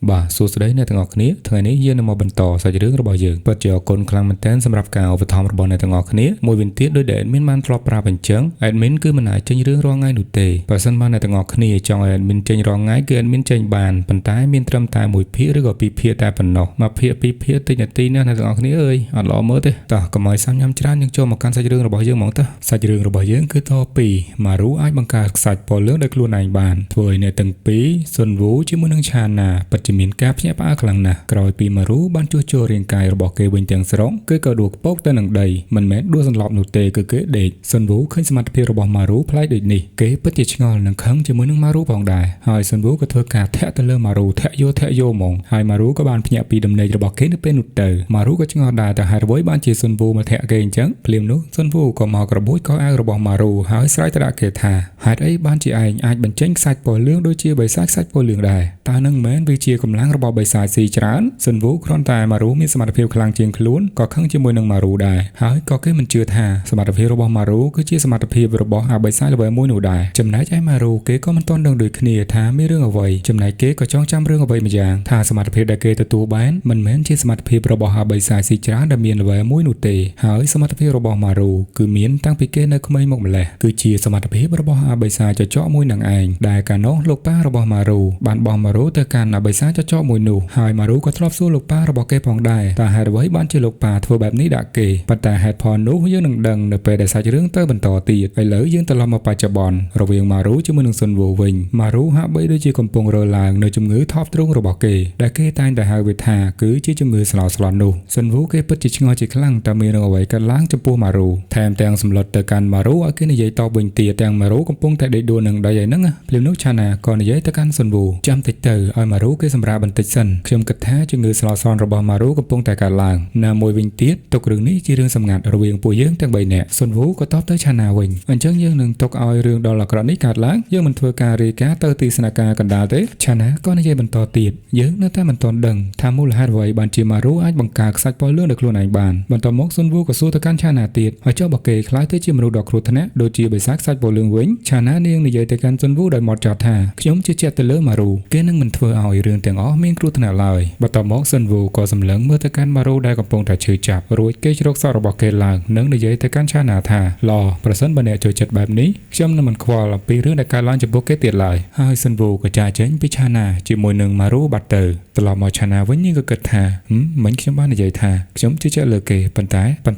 បាទសួស្តីអ្នកទាំងអស់គ្នាថ្ងៃនេះយើងនឹងមកបន្តសាច់រឿងរបស់យើងពិតជាអរគុណខ្លាំងមែនទែនសម្រាប់ការឧបត្ថម្ភរបស់អ្នកទាំងអស់គ្នាមួយវិញទៀតដោយដែល admin បានធ្លាប់ប្រាប់អញ្ចឹង admin គឺមិនអាចចេញរឿងរាល់ថ្ងៃនោះទេបើសិនបើអ្នកទាំងអស់គ្នាចង់ឲ្យ admin ចេញរាល់ថ្ងៃគឺ admin ចេញបានប៉ុន្តែមានត្រឹមតែមួយភាគឬក៏ពីរភាគតែប៉ុណ្ណោះមួយភាគពីរភាគតិចនាទីណាស់អ្នកទាំងអស់គ្នាអើយអត់ល្អមើលទេតោះកុំឲ្យសាំញ៉ាំច្រើនយើងចូលមកកាន់សាច់រឿងរបស់យើងហ្មងទៅសាច់រឿងរបស់យើងគឺតពីម៉ារូអាចបង្កើតខ្សាច់ពណ៌លឿងដោយខ្លួនឯងបានធ្វើឲ្យអ្នកទាំងពីរសុនវូជាមួយនឹងឆាណាពិតជាមានការភ្ញាក់ផ្អើលខ្លាំងណាស់ក្រោយពីម៉ារូបានជួសជុលរាងកាយរបស់គេវិញទាំងស្រុងគឺក៏ដួលក្ពកទៅនឹងដីមិនមែនដួលសន្លប់នោះទេគឺគេដេកសុនវូឃើញសមត្ថភាពរបស់ម៉ារូប្លែកដូចនេះគេពិតជាឆ្ងល់និងខឹងជាមួយនឹងម៉ារូផងដែរហើយសុនវូក៏ធ្វើការធាក់ទៅលើម៉ារូធាក់យោធាក់យោហ្មងហើយម៉ារូក៏បានភ្ញាក់ពីដំណេករបស់គេនៅពេលនោះទៅម៉ារូក៏ឆ្ងល់ដែរតើហេតុអ្វីបានជាសុនវូមកធាក់គេអញ្ចឹងភ្លាមនោះសុនវូក៏មកក្របួចកអាវរបស់ម៉ារូហើយស្រែកទៅដាក់គេថាហេតុអីបានជាឯងអាចបញ្ចេញខ្សាច់ពណ៌លឿងដូចជាបិសាចខ្សាច់ពណ៌លឿងដែរតើនឹងមែនវាជាកម្លាំងរបស់បិសាចស៊ីច្រើនសុនវូគ្រាន់តែម៉ារូមានសមត្ថភាពខ្លាំងជាងខ្លួនក៏ខឹងជាមួយនឹងម៉ារូដែរហើយក៏គេមិនជឿថាសមត្ថភាពរបស់ម៉ារូគឺជាសមត្ថភាពរបស់អាបិសាចល្បីមួយនោះដែរចំណែកឯម៉ារូគេក៏មិនទាន់ដឹងដូចគ្នាថាមានរឿងអ្វីចំណែកគេក៏ចងចាំរឿងអ្វីម្យ៉ាងថាសមត្ថភាពដែលគេទទួលបានមិនមែនជាសមត្ថភាពរបស់អាបិសាចស៊ីច្រើនដែលមានល្បីមួយនោះទេហើយសមត្ថភាពរបស់ម៉ារូគឺមានតាំងពីគេនៅក្មេងមកម្លេះគឺជាសមត្ថភាពរបស់អាបិសាចចកមួយនឹងឯងដែលកាលនោះលោកប៉ារបស់ម៉ារូបានបោះម៉ារូទៅកាន់អាបិសាចចកមួយនោះហើយម៉ារូក៏ធ្លាប់សួរលោកប៉ារបស់គេផងដែរតើហេតុអ្វីបានជាលោកប៉ាធ្វើបែបនេះដាក់គេប៉ុន្តែហេតុផលនោះយើងនឹងដឹងនៅពេលដែលសាច់រឿងទៅបន្តទៀតឥឡូវយើងត្រឡប់មកបច្ចុប្បន្នរវាងម៉ារូជាមួយនឹងសុនវូវិញម៉ារូហាក់បីដូចជាកំពុងរើឡើងនៅជំងឺថប់ទ្រូងរបស់គេដែលគេតែងតែហៅវាថាគឺជាជំងឺស្លោស្លន់នោះសុនវូគេពិតជាឆ្ងល់ជាខ្លាំងតើមានរឿងអ្វីកើតឡើងចំពោះម៉ារូថែមទាំងសម្លុតទៅកាន់ម៉ារូឲ្យគេនិយាយតបវិញទៀតទាំងម៉ារូកំពុងតែដេកដួលនឹងដីឯហ្នឹងភ្លាមនោះឆាណាក៏និយាយទៅកាន់សុនវូចាំតិចទៅឲ្យម៉ារូគេសម្រាកបន្តិចសិនខ្ញុំគិតថាជំងឺស្លោស្លន់របស់ម៉ារូកំពុងតែកើតឡើងណាមួយវិញទៀតទុករឿងនេះជារឿងសម្ងាត់រវាងពួកយើងទាំង3នាក់សុនវូក៏តបទៅឆាណាវិញអញ្ចឹងយើងនឹងទុកឲ្យរឿងដ៏អាក្រក់នេះកើតឡើងយើងមិនធ្វើការរាយការណ៍ទៅទីស្នាក់ការកណ្ដាលទេឆាណាក៏និយាយបន្តទៀតយើងនៅតែមិនទាន់ដឹងថាមូលហេតុអ្វីបានជាម៉ារូអាចបង្កើតខ្សាច់ពណ៌លឿងដោយខ្លួនឯងបានបន្តមកសុនវូក៏សួរទៅកាន់ឆាណាទៀតហើយចុះបើគេខ្លាចទៅជាមនុស្សដ៏គ្រោះថ្នាក់ដូចជាបិសាចខ្សាច់ពណ៌លឿងវិញឆាណានាងនិយាយទៅកាន់សុនវូដោយម៉ត់ចត់ថាខ្ញុំជឿជាក់ទៅលើម៉ារូគេនឹងមិនធ្វើឲ្យរឿងទាំងអស់មានគ្រោះថ្នាក់ឡើយបន្តមកសុនវូក៏សម្លឹងមើលទៅកាន់ម៉ារូដែលកំពុងតែឈឺចាប់រួចគេជ្រកសក់របស់គេឡើងនិងនិយាយទៅកាន់ឆាណាថាល្អប្រសិនបើអ្នកចូលចិត្តបែបនេះខ្ញុំនឹងមិនខ្វល់អំពីរឿងដែលកើតឡើងចំពោះគេទៀតឡើយហើយសុនវូក៏ចាកចេញពីឆាណាជាមួយនឹងម៉ារូបាត់ទៅត្រឡប់មកឆាណាវិញនាងក៏គិតថាមិញខ្ញុំបាននិយាយថាខ្ញុំជឿជាក់លើគេប៉ុន្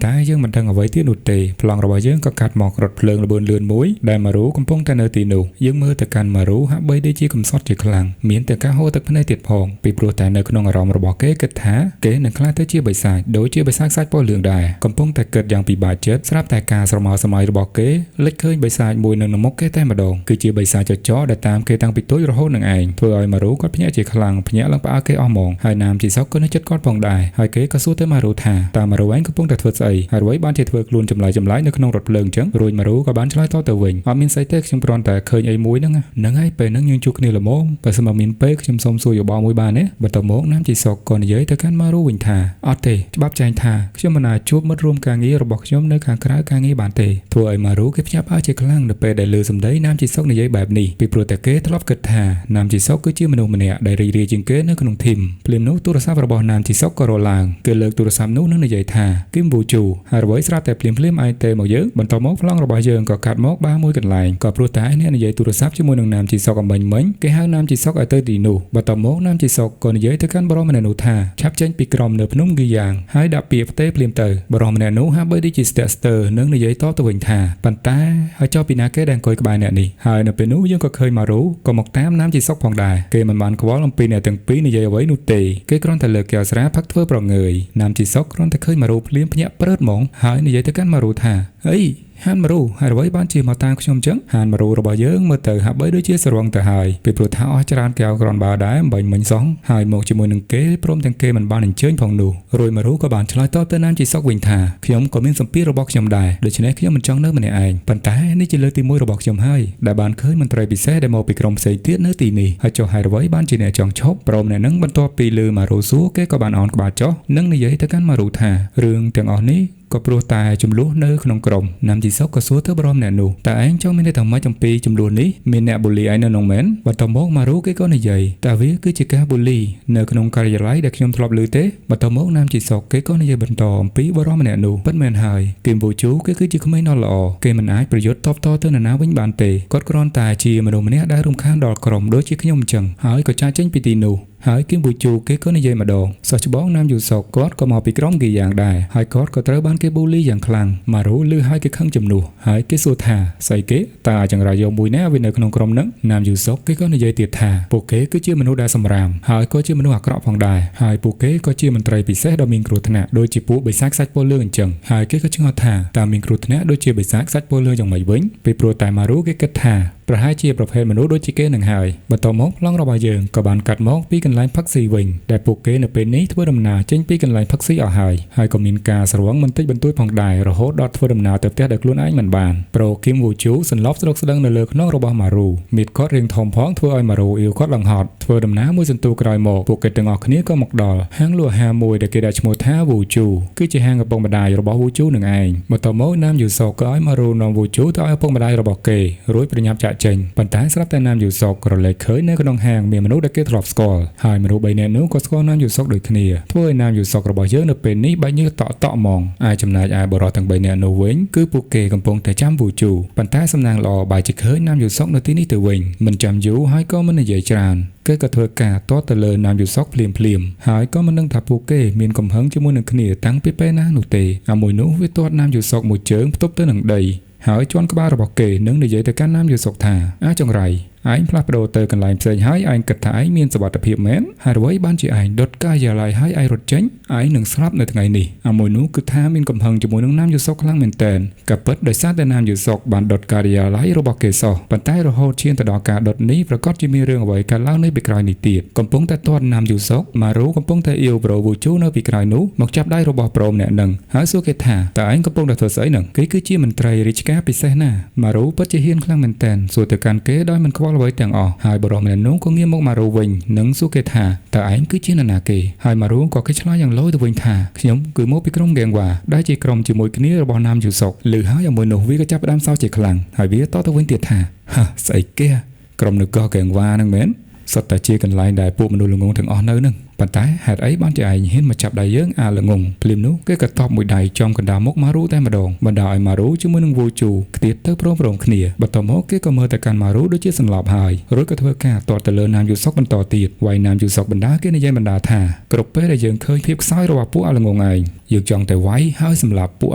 តែយើងមិនដឹងអ្វីទៀតនោះទេប្លង់របស់យើងក៏កាត់មករថភ្លើងល្បឿនលឿនមួយដែលម៉ារូកំពុងតែនៅទីនោះយើងមើលទៅកាន់ម៉ារូហាក់បីដូចជាកំសត់ជាខ្លាំងមានតែការហូរទឹកភ្នែកទៀតផងពីព្រោះតែនៅក្នុងអារម្មណ៍របស់គេគិតថាគេនឹងក្លាយទៅជាបិសាចដូចជាបិសាចខ្សាច់ពណ៌លឿងដែរកំពុងតែគិតយ៉ាងពិបាកចិត្តស្រាប់តែការស្រមោលសម័យរបស់គេលេចឃើញបិសាចមួយនៅមុខគេតែម្ដងគឺជាបិសាចចចដែលតាមគេតាំងពីតូចរហូតនឹងឯងធ្វើឲ្យម៉ារូគាត់ភ្ញាក់ជាខ្លាំងភ្ញាក់ឡើងផ្អើលគេអស់ហ្មងហើយណាមជីសុកក៏នៅចិត្តគាត់ផងដែរហើយគេក៏សួរទៅម៉ារូថាតើម៉ារូឯងកំពុងតែធ្វើស្អីហើយអ្វីបានជាធ្វើខ្លួនចម្លែកនៅក្នុងរថភ្លើងអញ្ចឹងរួចម៉ារូក៏បានឆ្លើយតបទៅវិញអត់មានស្អីទេខ្ញុំគ្រាន់តែឃើញអីមួយហ្នឹងហើយពេលហ្នឹងយើងជួបគ្នាល្មមបើសិនមកមានពេលខ្ញុំសូមសួរយោបល់មួយបានទេបន្ទាប់មកណាមជីសុកក៏និយាយទៅកាន់ម៉ារូវិញថាអត់ទេច្បាប់ចែងថាខ្ញុំមិនអាចជួបមិត្តរួមការងាររបស់ខ្ញុំនៅខាងក្រៅការងារបានទេធ្វើឲ្យម៉ារូគេភ្ញាក់ផ្អើលជាខ្លាំងនៅពេលដែលឮសម្ដីណាមជីសុកនិយាយបែបនេះពីព្រោះតែគេធ្លាប់គិតថាណាមជីសុកគឺជាមនុស្សម្នាក់ដែលរីករាយជាងគេនៅក្នុងធីមភ្លាមនោះទូរស័ព្ទរបស់ណាមជីសុកក៏រឡើងគេលើកទូរស័ព្ទនោះនិងនិយាយថាគឹមវូជូហើយអ្វីស្រាប់តែភ្លាមៗឯងទេមកយើងបន្ទាប់មកប្លង់របស់យើងក៏កាត់មកបាមួយកន្លែងក៏ព្រោះតែអ្នកនិយាយទូរស័ព្ទជាមួយនឹងណាមជីសុកអំបញ្ញមិញគេហៅណាមជីសុកឲ្យទៅទីនោះបន្ទាប់មកណាមជីសុកក៏និយាយទៅកាន់បរិសម្នាក់នោះថាឆាប់ចេញពីក្រុមនៅភ្នំគីយ៉ាងហើយដាក់ពាក្យផ្ទេភ្លាមទៅបរិសម្នាក់នោះហាក់បីដូចជាស្ទាក់ស្ទើរនិងនិយាយតបទៅវិញថាប៉ុន្តែហើយចុះពីណាគេដែលអង្គុយក្បែរអ្នកនេះហើយនៅពេលនោះយើងក៏ឃើញម៉ារូក៏មកតាមណាមជីសុកផងដែរគេមិនបានខ្វល់អំពីអ្នកទាំងពីរនិយាយអ្វីនោះទេគេគ្រាន់តែលើកកែវស្រាផឹកធ្វើប្រងើយណាមជីសុកគ្រាន់តែឃើញម៉ារូភ្លាមភ្ញាក់ព្រឺតហ្មងហើយនិយាយទៅកាន់ម៉ារូថាអីហានម៉ារូហើយអ្វីបានជាមកតាមខ្ញុំចឹងហានម៉ារូរបស់យើងមើលទៅហាក់បីដូចជាស្រវឹងទៅហើយពីព្រោះថាអស់ច្រើនកែវគ្រាន់បើដែរអំបញ្ញមិញសោះហើយមកជាមួយនឹងគេព្រមទាំងគេមិនបានអញ្ជើញផងនោះរួចម៉ារូក៏បានឆ្លើយតបទៅណាមជីសុកវិញថាខ្ញុំក៏មានសម្ពាធរបស់ខ្ញុំដែរដូច្នេះខ្ញុំមិនចង់នៅម្នាក់ឯងប៉ុន្តែនេះជាលើកទី1របស់ខ្ញុំហើយដែលបានឃើញមន្ត្រីពិសេសដែលមកពីក្រុមផ្សេងទៀតនៅទីនេះហើយចុះហើយអ្វីបានជាអ្នកចង់ឈប់ព្រមអ្នកនឹងបន្ទាប់ពីលើម៉ារូសួរគេក៏បានអោនក្បាលចុះនិងនិយាយទៅកាន់ម៉ារូថារឿងទាំងអស់នេះ ក៏ព្រោះតែចំនួននៅក្នុងក្រុមណាំជីសុកក៏សួរទៅបរមអ្នកនោះតើឯងចង់មានន័យថាម៉េចអំពីចំនួននេះមានអ្នកបូលីឯងនៅក្នុងមែនបន្ទាប់មកម៉ារូគេក៏និយាយតើវាគឺជាការបូលីនៅក្នុងការិយាល័យដែលខ្ញុំធ្លាប់ឮទេបន្ទាប់មកណាំជីសុកគេក៏និយាយបន្តអំពីបរមអ្នកនោះពិតមែនហើយគឹមវូជូគេគឺជាក្មេងដ៏ល្អគេមិនអាចប្រយុទ្ធតបតទៅនរណាវិញបានទេគាត់គ្រាន់តែជាមនុស្សម្នាក់ដែលរំខានដល់ក្រុមដូចជាខ្ញុំអញ្ចឹងហើយក៏ចាកចេញពីទីនោះហើយគឹមវូជូគេក៏និយាយម្ដងសោះច្បងណាមយូសុកគាត់ក៏មកពីក្រុមគេយ៉ាងដែរហើយគាត់ក៏ត្រូវបានគេបូលីយ៉ាងខ្លាំងម៉ារូឮហើយគេខឹងជំនួសហើយគេសួរថាស្អីគេតើអាចង្រៃយកមួយណាវានៅក្នុងក្រុមនឹងណាមយូសុកគេក៏និយាយទៀតថាពួកគេគឺជាមនុស្សដែលសម្រាមហើយក៏ជាមនុស្សអាក្រក់ផងដែរហើយពួកគេក៏ជាមន្ត្រីពិសេសដ៏មានគ្រោះថ្នាក់ដូចជាពួកបិសាចខ្សាច់ពណ៌លឿងអញ្ចឹងហើយគេក៏ឆ្ងល់ថាតើមានគ្រោះថ្នាក់ដូចជាបិសាចខ្សាច់ពណ៌លឿងយ៉ាងម៉េចវិញពីព្រោះតែម៉ារូគេគិតថាប្រហែលជាប្រភេទមនុស្សដូចជាគេនឹងហើយបន្ទាប់មកប្លង់របស់យើងក៏បានកាត់មកពីកន្លែងផឹកស៊ីវិញដែលពួកគេនៅពេលនេះធ្វើដំណើរចេញពីកន្លែងផឹកស៊ីអស់ហើយហើយក៏មានការស្រវឹងបន្តិចបន្តួចផងដែររហូតដល់ធ្វើដំណើរទៅផ្ទះដោយខ្លួនឯងមិនបានប្រូគឹមវូជូសន្លប់ស្រុកស្ដឹងនៅលើខ្នងរបស់ម៉ារូមៀតគាត់រៀងធំផងធ្វើឲ្យម៉ារូអ៊ីវគាត់ឡើងហត់ធ្វើដំណើរមួយសន្ទុះក្រោយមកពួកគេទាំងអស់គ្នាក៏មកដល់ហាងលក់អាហារមួយដែលគេដាក់ឈ្មោះថាវូជូគឺជាហាងឪពុកម្ដាយរបស់វូជូនឹងឯងបន្ទាប់មកណាមយូសុកក៏ឲ្យម៉ារូនាំវូជូទៅឲ្យឪពុកម្ដាយរបស់គេរួចប្រញាប់ចាក់ចេញប៉ុន្តែស្រាប់តែណាមយូសុកក៏រលែកឃើញនៅក្នុងហាងមានមនុស្សដែលគេធ្លាប់ស្គាល់ហើយមនុស្ស3នាក់នោះក៏ស្គាល់ណាមយូសុកដូចគ្នាធ្វើឲ្យណាមយូសុករបស់យើងនៅពេលនេះបែកញើសតក់តក់ហ្មងឯចំណែកឯបុរសទាំង3នាក់នោះវិញគឺពួកគេកំពុងតែចាំវូជូប៉ុន្តែសំណាងល្អបែរជាឃើញណាមយូសុកនៅទីនេះទៅវិញមិនចាំយូរហើយក៏មិននិយាយច្រើនគេក៏ធ្វើការតទៅលើណាមយូសុកភ្លាមភ្លាមហើយក៏មិនដឹងថាពួកគេមានកំហឹងជាមួយនឹងគ្នាតាំងពីពេលណានោះទេអាមួយនោះវាទាត់ណាមយូសុកមួយជើងផ្ទប់ទៅនឹងដីហើយជន់ក្បាលរបស់គេនឹងនិយាយទៅកាន់ណាមយូសុកថាអាចង្រៃឯងផ្លាស់ប្ដូរទៅកន្លែងផ្សេងហើយឯងគិតថាឯងមានសុវត្ថិភាពមែនហើយអ្វីបានជាឯងដុតការិយាល័យហើយឯងរត់ចេញឯងនឹងស្លាប់នៅថ្ងៃនេះអាមួយនោះគឺថាមានកំហឹងជាមួយនឹងណាមយូសុកខ្លាំងមែនទែនក៏ពិតដោយសារតែណាមយូសុកបានដុតការិយាល័យរបស់គេសោះប៉ុន្តែរហូតឈានទៅដល់ការដុតនេះប្រកាសជាមានរឿងអ្វីកើតឡើងនៅពីក្រោយនេះទៀតកំពុងតែទាត់ណាមយូសុកម៉ារូកំពុងតែអ៊ីវប្រូវូជូនៅពីក្រោយនោះមកចាប់ដៃរបស់ប្រូម្នាក់នឹងហើយសួរគេថាតើឯងកំពុងតែធ្វើស្អីនឹងគេគឺជាមន្ត្រីរាជការពិសេសណាម៉ារូពិតជាហ៊ានខ្លាំងមែនទែនសួរទៅកាន់គេដោយមិនខ្វល់អ្វីទាំងអស់ហើយបុរសម្នាក់នោះក៏ងាកមកម៉ារូវិញនិងសួរគេថាតើឯងគឺជានរណាគេហើយម៉ារូក៏គេឆ្លើយយ៉ាងឡូយទៅវិញថាខ្ញុំគឺមកពីក្រុមហ្គេងវ៉ាដែលជាក្រុមជាមួយគ្នារបស់ណាមយូសុកឮហើយឲ្យមួយនោះវាក៏ចាប់ផ្ដើមសោកជាខ្លាំងហើយវាតទៅវិញទៀតថាហាស្អីគេក្រុមនៅកោះហ្គេងវ៉ាហ្នឹងមែនសុទ្ធតែជាកន្លែងដែលពួកមនុស្សល្ងងទាំងអស់នៅនឹងប៉ុន្តែហេតុអីបានជាឯងហ៊ានមកចាប់ដៃយើងអាល្ងងភ្លាមនោះគេក៏តបមួយដៃចំកណ្ដាលមុខម៉ារូតែម្ដងបណ្ដាលឲ្យម៉ារូជាមួយនឹងវូជូខ្ទាតទៅព្រមៗគ្នាបន្ទាប់មកគេក៏មើលទៅកាន់ម៉ារូដូចជាសន្លប់ហើយរួចក៏ធ្វើការទាត់ទៅលើណាមយូសុកបន្តទៀតវាយណាមយូសុកបណ្ដាគេនិយាយបណ្ដាថាគ្រប់ពេលដែលយើងឃើញភាពខ្សោយរបស់ពួកអាល្ងងឯងយើងចង់តែវាយហើយសម្លាប់ពួក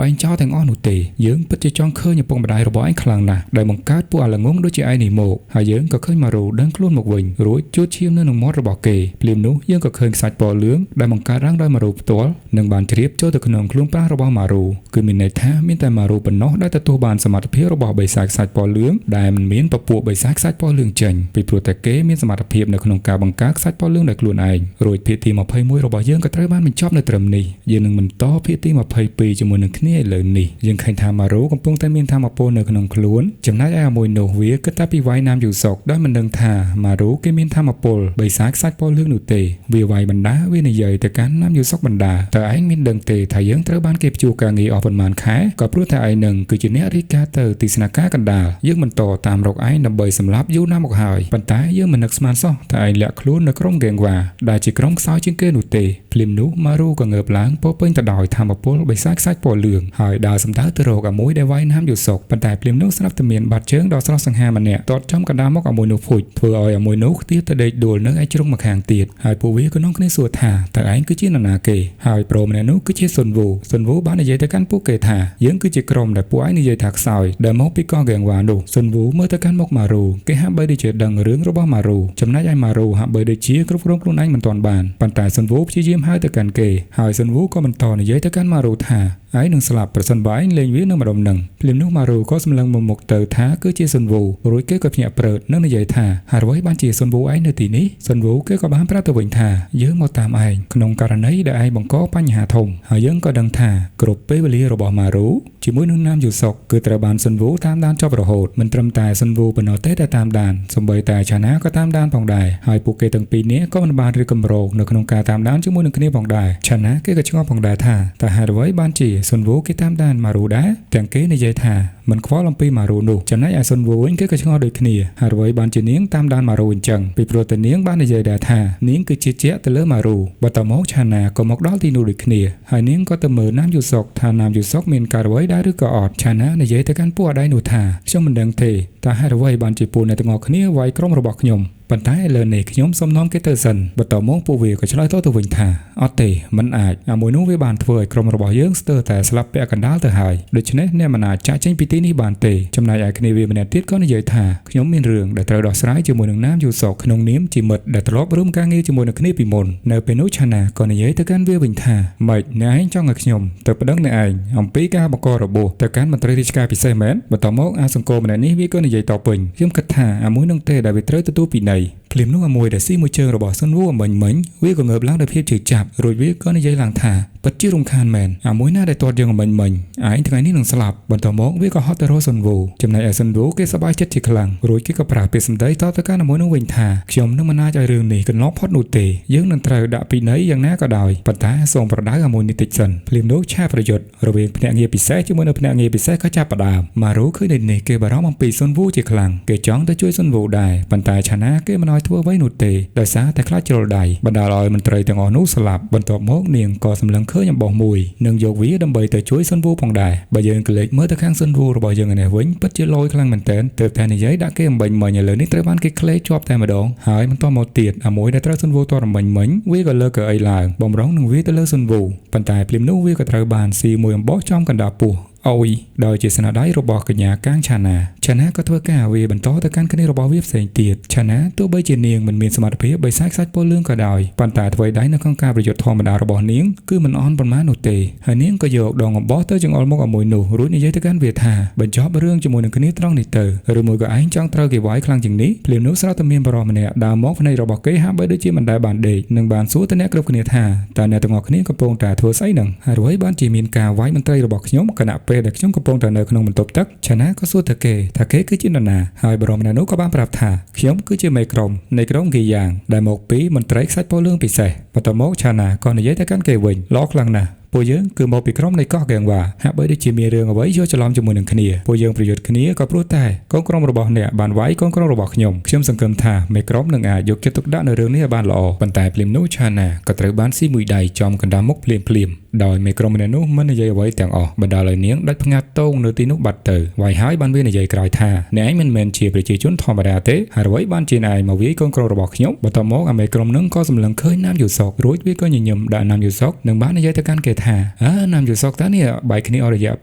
ឯងចោលទាំងអស់នោះទេយើងពិតជាចង់ឃើញឪពុកម្ដាយរបស់ឯងខ្លាំងណាស់ដែលបង្កើតពួកអាល្ងងដូចជាឯងនេះមកហើយយើងក៏ឃើញម៉ារូដឹងខ្លួនមកវិញរួចជួតឈាមនៅក្នុងមាត់របស់គេភ្លាមនោះយើងក៏ឃើញខ្សាច់ពណ៌លឿងដែលបង្កើតឡើងដោយម៉ារូផ្ទាល់និងបានជ្រាបចូលទៅក្នុងខ្លួនប្រាណរបស់ម៉ារូគឺមានន័យថាមានតែម៉ារូប៉ុណ្ណោះដែលទទួលបានសមត្ថភាពរបស់បិសាចខ្សាច់ពណ៌លឿងដែលមិនមានពពួកបិសាចខ្សាច់ពណ៌លឿងចេញពីព្រោះតែគេមានសមត្ថភាពនៅក្នុងការបង្កើតខ្សាច់ពណ៌លឿងដោយខ្លួនឯងរួចភាគទី21របស់យើងក៏ត្រូវបានបញ្ចប់នៅត្រឹមនេះយើងនឹងបន្តភាគទី22ជាមួយនឹងគ្នាឥឡូវនេះយើងឃើញថាម៉ារូកំពុងតែមានធម៌ពលនៅក្នុងខ្លួនចំណែកឯមួយនោះវាគិតតែពីវាយណាមយូសុកដោយមិនដឹងថាម៉ារូគេមានធម៌ពលបិសាចខ្សាច់ពណ៌លឿងនោះទេវាវាយបណ្ដាវានិយាយទៅកាន់ណាមយូសុកបណ្ដាតើឯងមានដឹងទេថាយើងត្រូវបានគេព្យួរការងារអស់ប៉ុន្មានខែក៏ព្រោះតែឯងនឹងគឺជាអ្នករាយការណ៍ទៅទីស្នាក់ការកណ្ដាលយើងបន្តតាមរកឯងដើម្បីសម្លាប់យូរណាស់មកហើយប៉ុន្តែយើងមិននឹកស្មានសោះថាឯងលាក់ខ្លួននៅក្រុមហ្គេងវ៉ាដែលជាក្រុមខ្សោយជាងគេនោះទេភ្លាមនោះម៉ារូក៏ងើបឡើងពោពេញទៅដោយធម៌ពលបិសាចខ្សាច់ពណ៌លឿងហើយដើរសម្ដៅទៅរកអាមួយដែលវាយណាមយូសុកប៉ុន្តែភ្លាមនោះស្រាប់តែមានបាត់ជើងដ៏ស្រស់សង្ហាម្នាក់ទាត់ចំកណ្ដាលមុខអាមួយនោះភុចធ្វើឲ្យអាមួយនោះខ្ទាតទៅដេកដួលនៅឯជ្រុងម្ខាងទៀតហើយពួកវាក៏នាំគ្នាសួរថាតើឯងគឺជានរណាគេហើយប្រូម្នាក់នោះគឺជាសុនវូសុនវូបាននិយាយទៅកាន់ពួកគេថាយើងគឺជាក្រុមដែលពួកឯងនិយាយថាខ្សោយដែលមកពីកោះហ្គេងវ៉ានោះសុនវូមើលទៅកាន់មុខម៉ារូគេហាក់បីដូចជាដឹងរឿងរបស់ម៉ារូចំណែកឯម៉ារូហាក់បីដូចជាគ្រប់គ្រងខ្លួនឯងមិនទាន់បានប៉ុន្តែសុនវូព្យាយាមហៅទៅកាន់គេហើយសុនវូក៏បន្តនិយាយទៅកាន់ម៉ារូថាឯងនឹងស្លាប់ប្រសិនបើឯងលេងវានៅម្ដុំនឹងភ្លាមនោះម៉ារូក៏សម្លឹងមកមុខទៅថាគឺជាសុនវូរួចគេក៏ភ្ញាក់ព្រឺតនិងនិយាយថាហើយអ្វីបានជាសុនវូឯងនៅទីនេះសុនវូគេក៏បានប្រាប់ទៅវិញថាយើងមកតាមឯងក្នុងករណីដែលឯងបង្កបញ្ហាធំហើយយើងក៏ដឹងថាគ្រប់ពេលវេលារបស់ម៉ារូជាមួយនឹងណាមយូសុកគឺត្រូវបានសុនវូតាមដានចប់រហូតមិនត្រឹមតែសុនវូប៉ុណ្ណោះទេដែលតាមដានសូម្បីតែឆាណាក៏តាមដានផងដែរហើយពួកគេទាំងពីរនាក់ក៏មិនបានរៀបកម្រោងនៅក្នុងការតាមដានជាមួយនឹងគ្នាផងដែរឆាណាគេក៏ឆ្ងល់ផងដែរថាតើហេតុអ្វីបានជា សុនវូគេតាមដានម៉ារូដែរទាំងគេនិយាយថាមិនខ្វល់អំពីម៉ារូនោះចំណែកឯសុនវូវិញគេក៏ឆ្ងល់ដូចគ្នាហើយអ្វីបានជានាងតាមដានម៉ារូអញ្ចឹងពីព្រោះតែនាងបាននិយាយដែរថានាងគឺជាជាក់ទៅលើម៉ារូបន្ទាប់មកឆាណាក៏មកដល់ទីនោះដូចគ្នាហើយនាងក៏ទៅមើលណាមយូសុកថាណាមយូសុកមានការអ្វីដែរឬក៏អត់ឆាណានិយាយទៅកាន់ពួកអដៃនោះថាខ្ញុំមិនដឹងទេតើហេតុអ្វីបានជាពួកអ្នកទាំងអស់គ្នាវាយក្រុមរបស់ខ្ញុំប៉ុន្តែឥឡូវនេះខ្ញុំសូមនាំគេទៅសិនបន្ទាប់មកពួកវាក៏ឆ្លើយតបទៅវិញថាអត់ទេមិនអាចអាមួយនោះវាបានធ្វើឲ្យក្រុមរបស់យើងស្ទើរតែស្លាប់ពាក់កណ្ដាលទៅហើយដូច្នេះអ្នកមិនអាចចាក់ចេញពីទីនេះបានទេចំណែកឯគ្នាវាម្នាក់ទៀតក៏និយាយថាខ្ញុំមានរឿងដែលត្រូវដោះស្រាយជាមួយនឹងណាមយូសុកក្នុងនាមជាមិត្តដែលធ្លាប់រួមការងារជាមួយនឹងគ្នាពីមុននៅពេលនោះឆាណាក៏និយាយទៅកាន់វាវិញថាម៉េចអ្នកឯងចង់ឲ្យខ្ញុំទៅប្តឹងអ្នកឯងអំពីការបង្ករបួសទៅកាន់មន្ត្រីរាជការពិសេសមែនបន្ទាប់មកអាសង្គមម្នាក់នេះវាក៏និយាយតបវិញខ្ញុំគិតថាអាមួយនឹងទេដែលវាត្រូវទទួលពិន័យភ្លាមនោះអាមួយដែលស៊ីមួយជើងរបស់សុនវូអមិញមិញវាក៏ងើបឡើងដោយភាពជឿចាប់រួចវាក៏និយាយឡើងថាពិតជារំខានមែនអាមួយណាដែលទាត់យើងអមិញមិញឯងថ្ងៃនេះនឹងស្លាប់បន្ទាប់មកវាក៏ហត់ទៅរកសុនវូចំណែកឯសុនវូគេសប្បាយចិត្តជាខ្លាំងរួចគេក៏ប្រើពាក្យសម្ដីតបទៅកាន់អាមួយនោះវិញថាខ្ញុំនឹងមិនអាចឲ្យរឿងនេះកន្លងផុតនោះទេយើងនឹងត្រូវដាក់ពិន័យយ៉ាងណាក៏ដោយប៉ុន្តែសូមប្រដៅអាមួយនេះតិចសិនភ្លាមនោះឆាប្រយុទ្ធរវាងភ្នាក់ងារពិសេសជាមួយនឹងភ្នាក់ងារពិសេសក៏ចាប់ផ្ដើមម៉ារូឃើញដូចនេះគេបារម្ភអំពីសុនវូជាខ្លាំងគេចង់ទៅជួយសុនវូដែរប៉ុន្តែឆាណាគេមិនឲ្យធ្វើអ្វីនោះទេដោយសារតែខ្លាចជ្រុលដៃបណ្ដាលឲ្យមន្ត្រីទាំងអស់នោះស្លាប់បន្ទាប់មកនាងក៏សម្លឹងឃើញអំបោះមួយនិងយកវាដើម្បីទៅជួយសុនវូផងដែរបើយើងក្លេកមើលទៅខាងសុនវូរបស់យើងឯនេះវិញពិតជាលយខ្លាំងមែនទែនទើបតែនិយាយដាក់គេអំបញ្ញមិញឥឡូវនេះត្រូវបានគេក្លេជាប់តែម្ដងហើយបន្តមកទៀតអាមួយដែលត្រូវសុនវូទាត់អំបញ្ញមិញវាក៏លើកកៅអីឡើងបំរុងនឹងវាទៅលើសុនវូប៉ុន្តែភ្លាមនោះវាក៏ត្រូវបានស៊ីមួយអំបោះចំកណ្ដាលពោះអូយដោយជាស្នាដៃរបស់កញ្ញាកាងឆាណាឆាណាក៏ធ្វើការវាបន្តទៅកាន់គ្នារបស់វាផ្សេងទៀតឆាណាទោះបីជានាងមិនមានសមត្ថភាពបិសាចខ្សាច់ពណ៌លឿងក៏ដោយប៉ុន្តែអ្វីដៃនៅក្នុងការប្រយុទ្ធធម្មតារបស់នាងគឺមិនអន់ប៉ុន្មាននោះទេហើយនាងក៏យកដងអំបោះទៅចង្អុលមុខឲ្យមួយនោះរួចនិយាយទៅកាន់វាថាបញ្ចប់រឿងជាមួយនឹងគ្នាត្រង់នេះទៅឬមួយក៏ឯងចង់ត្រូវគេវាយខ្លាំងជាងនេះភ្លាមនោះស្រាប់តែមានបរិសម្នាក់ដើរមកភ្នែករបស់គេហាក់បីដូចជាមិនដែលបានដេកនិងបានសួរទៅអ្នកគ្រប់គ្នាថាតើអ្នកទាំងអស់គ្នាកំពុងតែធ្វើស្អីនឹងហើយរួចបានជាមានការវាយមន្ត្រីរបស់ខ្ញុំខណៈពេលដែលខ្ញុំកំពុងតែនៅក្នុងបន្ទប់ទឹកឆាណាក៏សួរទៅគេថាគេគឺជានរណាហើយបរិសម្នាក់នោះក៏បានប្រាប់ថាខ្ញុំគឺជាមេក្រុមនៃក្រុមហ្គីយ៉ាងដែលមកពីមន្ត្រីខ្សាច់ពណ៌លឿងពិសេសបន្ទាប់មកឆាណាក៏និយាយទៅកាន់គេវិញល្អខ្លាំងណាស់ពួកយើងគឺមកពីក្រុមនៃកោះហ្គេងវ៉ាហាក់បីដូចជាមានរឿងអ្វីយកច្រឡំជាមួយនឹងគ្នាពួកយើងប្រយុទ្ធគ្នាក៏ព្រោះតែកូនក្រុមរបស់អ្នកបានវាយកូនក្រុមរបស់ខ្ញុំខ្ញុំសង្ឃឹមថាមេក្រុមនឹងអាចយកចិត្តទុកដាក់នៅរឿងនេះឲ្យបានល្អប៉ុន្តែភ្លាមនោះឆាណាក៏ត្រូវបានស៊ីមួយដៃចំកណ្ដាលមុខភ្លាមភ្លាមដោយមេក្រុមម្នាក់នោះមិននិយាយអ្វីទាំងអស់បណ្ដាលឲ្យនាងដាច់ផ្ងាត់តោងនៅទីនោះបាត់ទៅវាយហើយបានវានិយាយក្រោយថាអ្នកឯងមិនមែនជាប្រជាជនធម្មតាទេហើយអ្វីបានជាអ្នកឯងមកវាយកូនក្រុមរបស់ខ្ញុំបន្ទាប់មកអាមេក្រុមនឹងក៏សម្លឹងឃើញណាមយូសុករួចវាក៏ញញឹមដាក់ណាមយូសុកនិងបាននិយាយទៅកាន់គេថាអើណាមយូសុកតានេះបែកគ្នាអស់រយៈ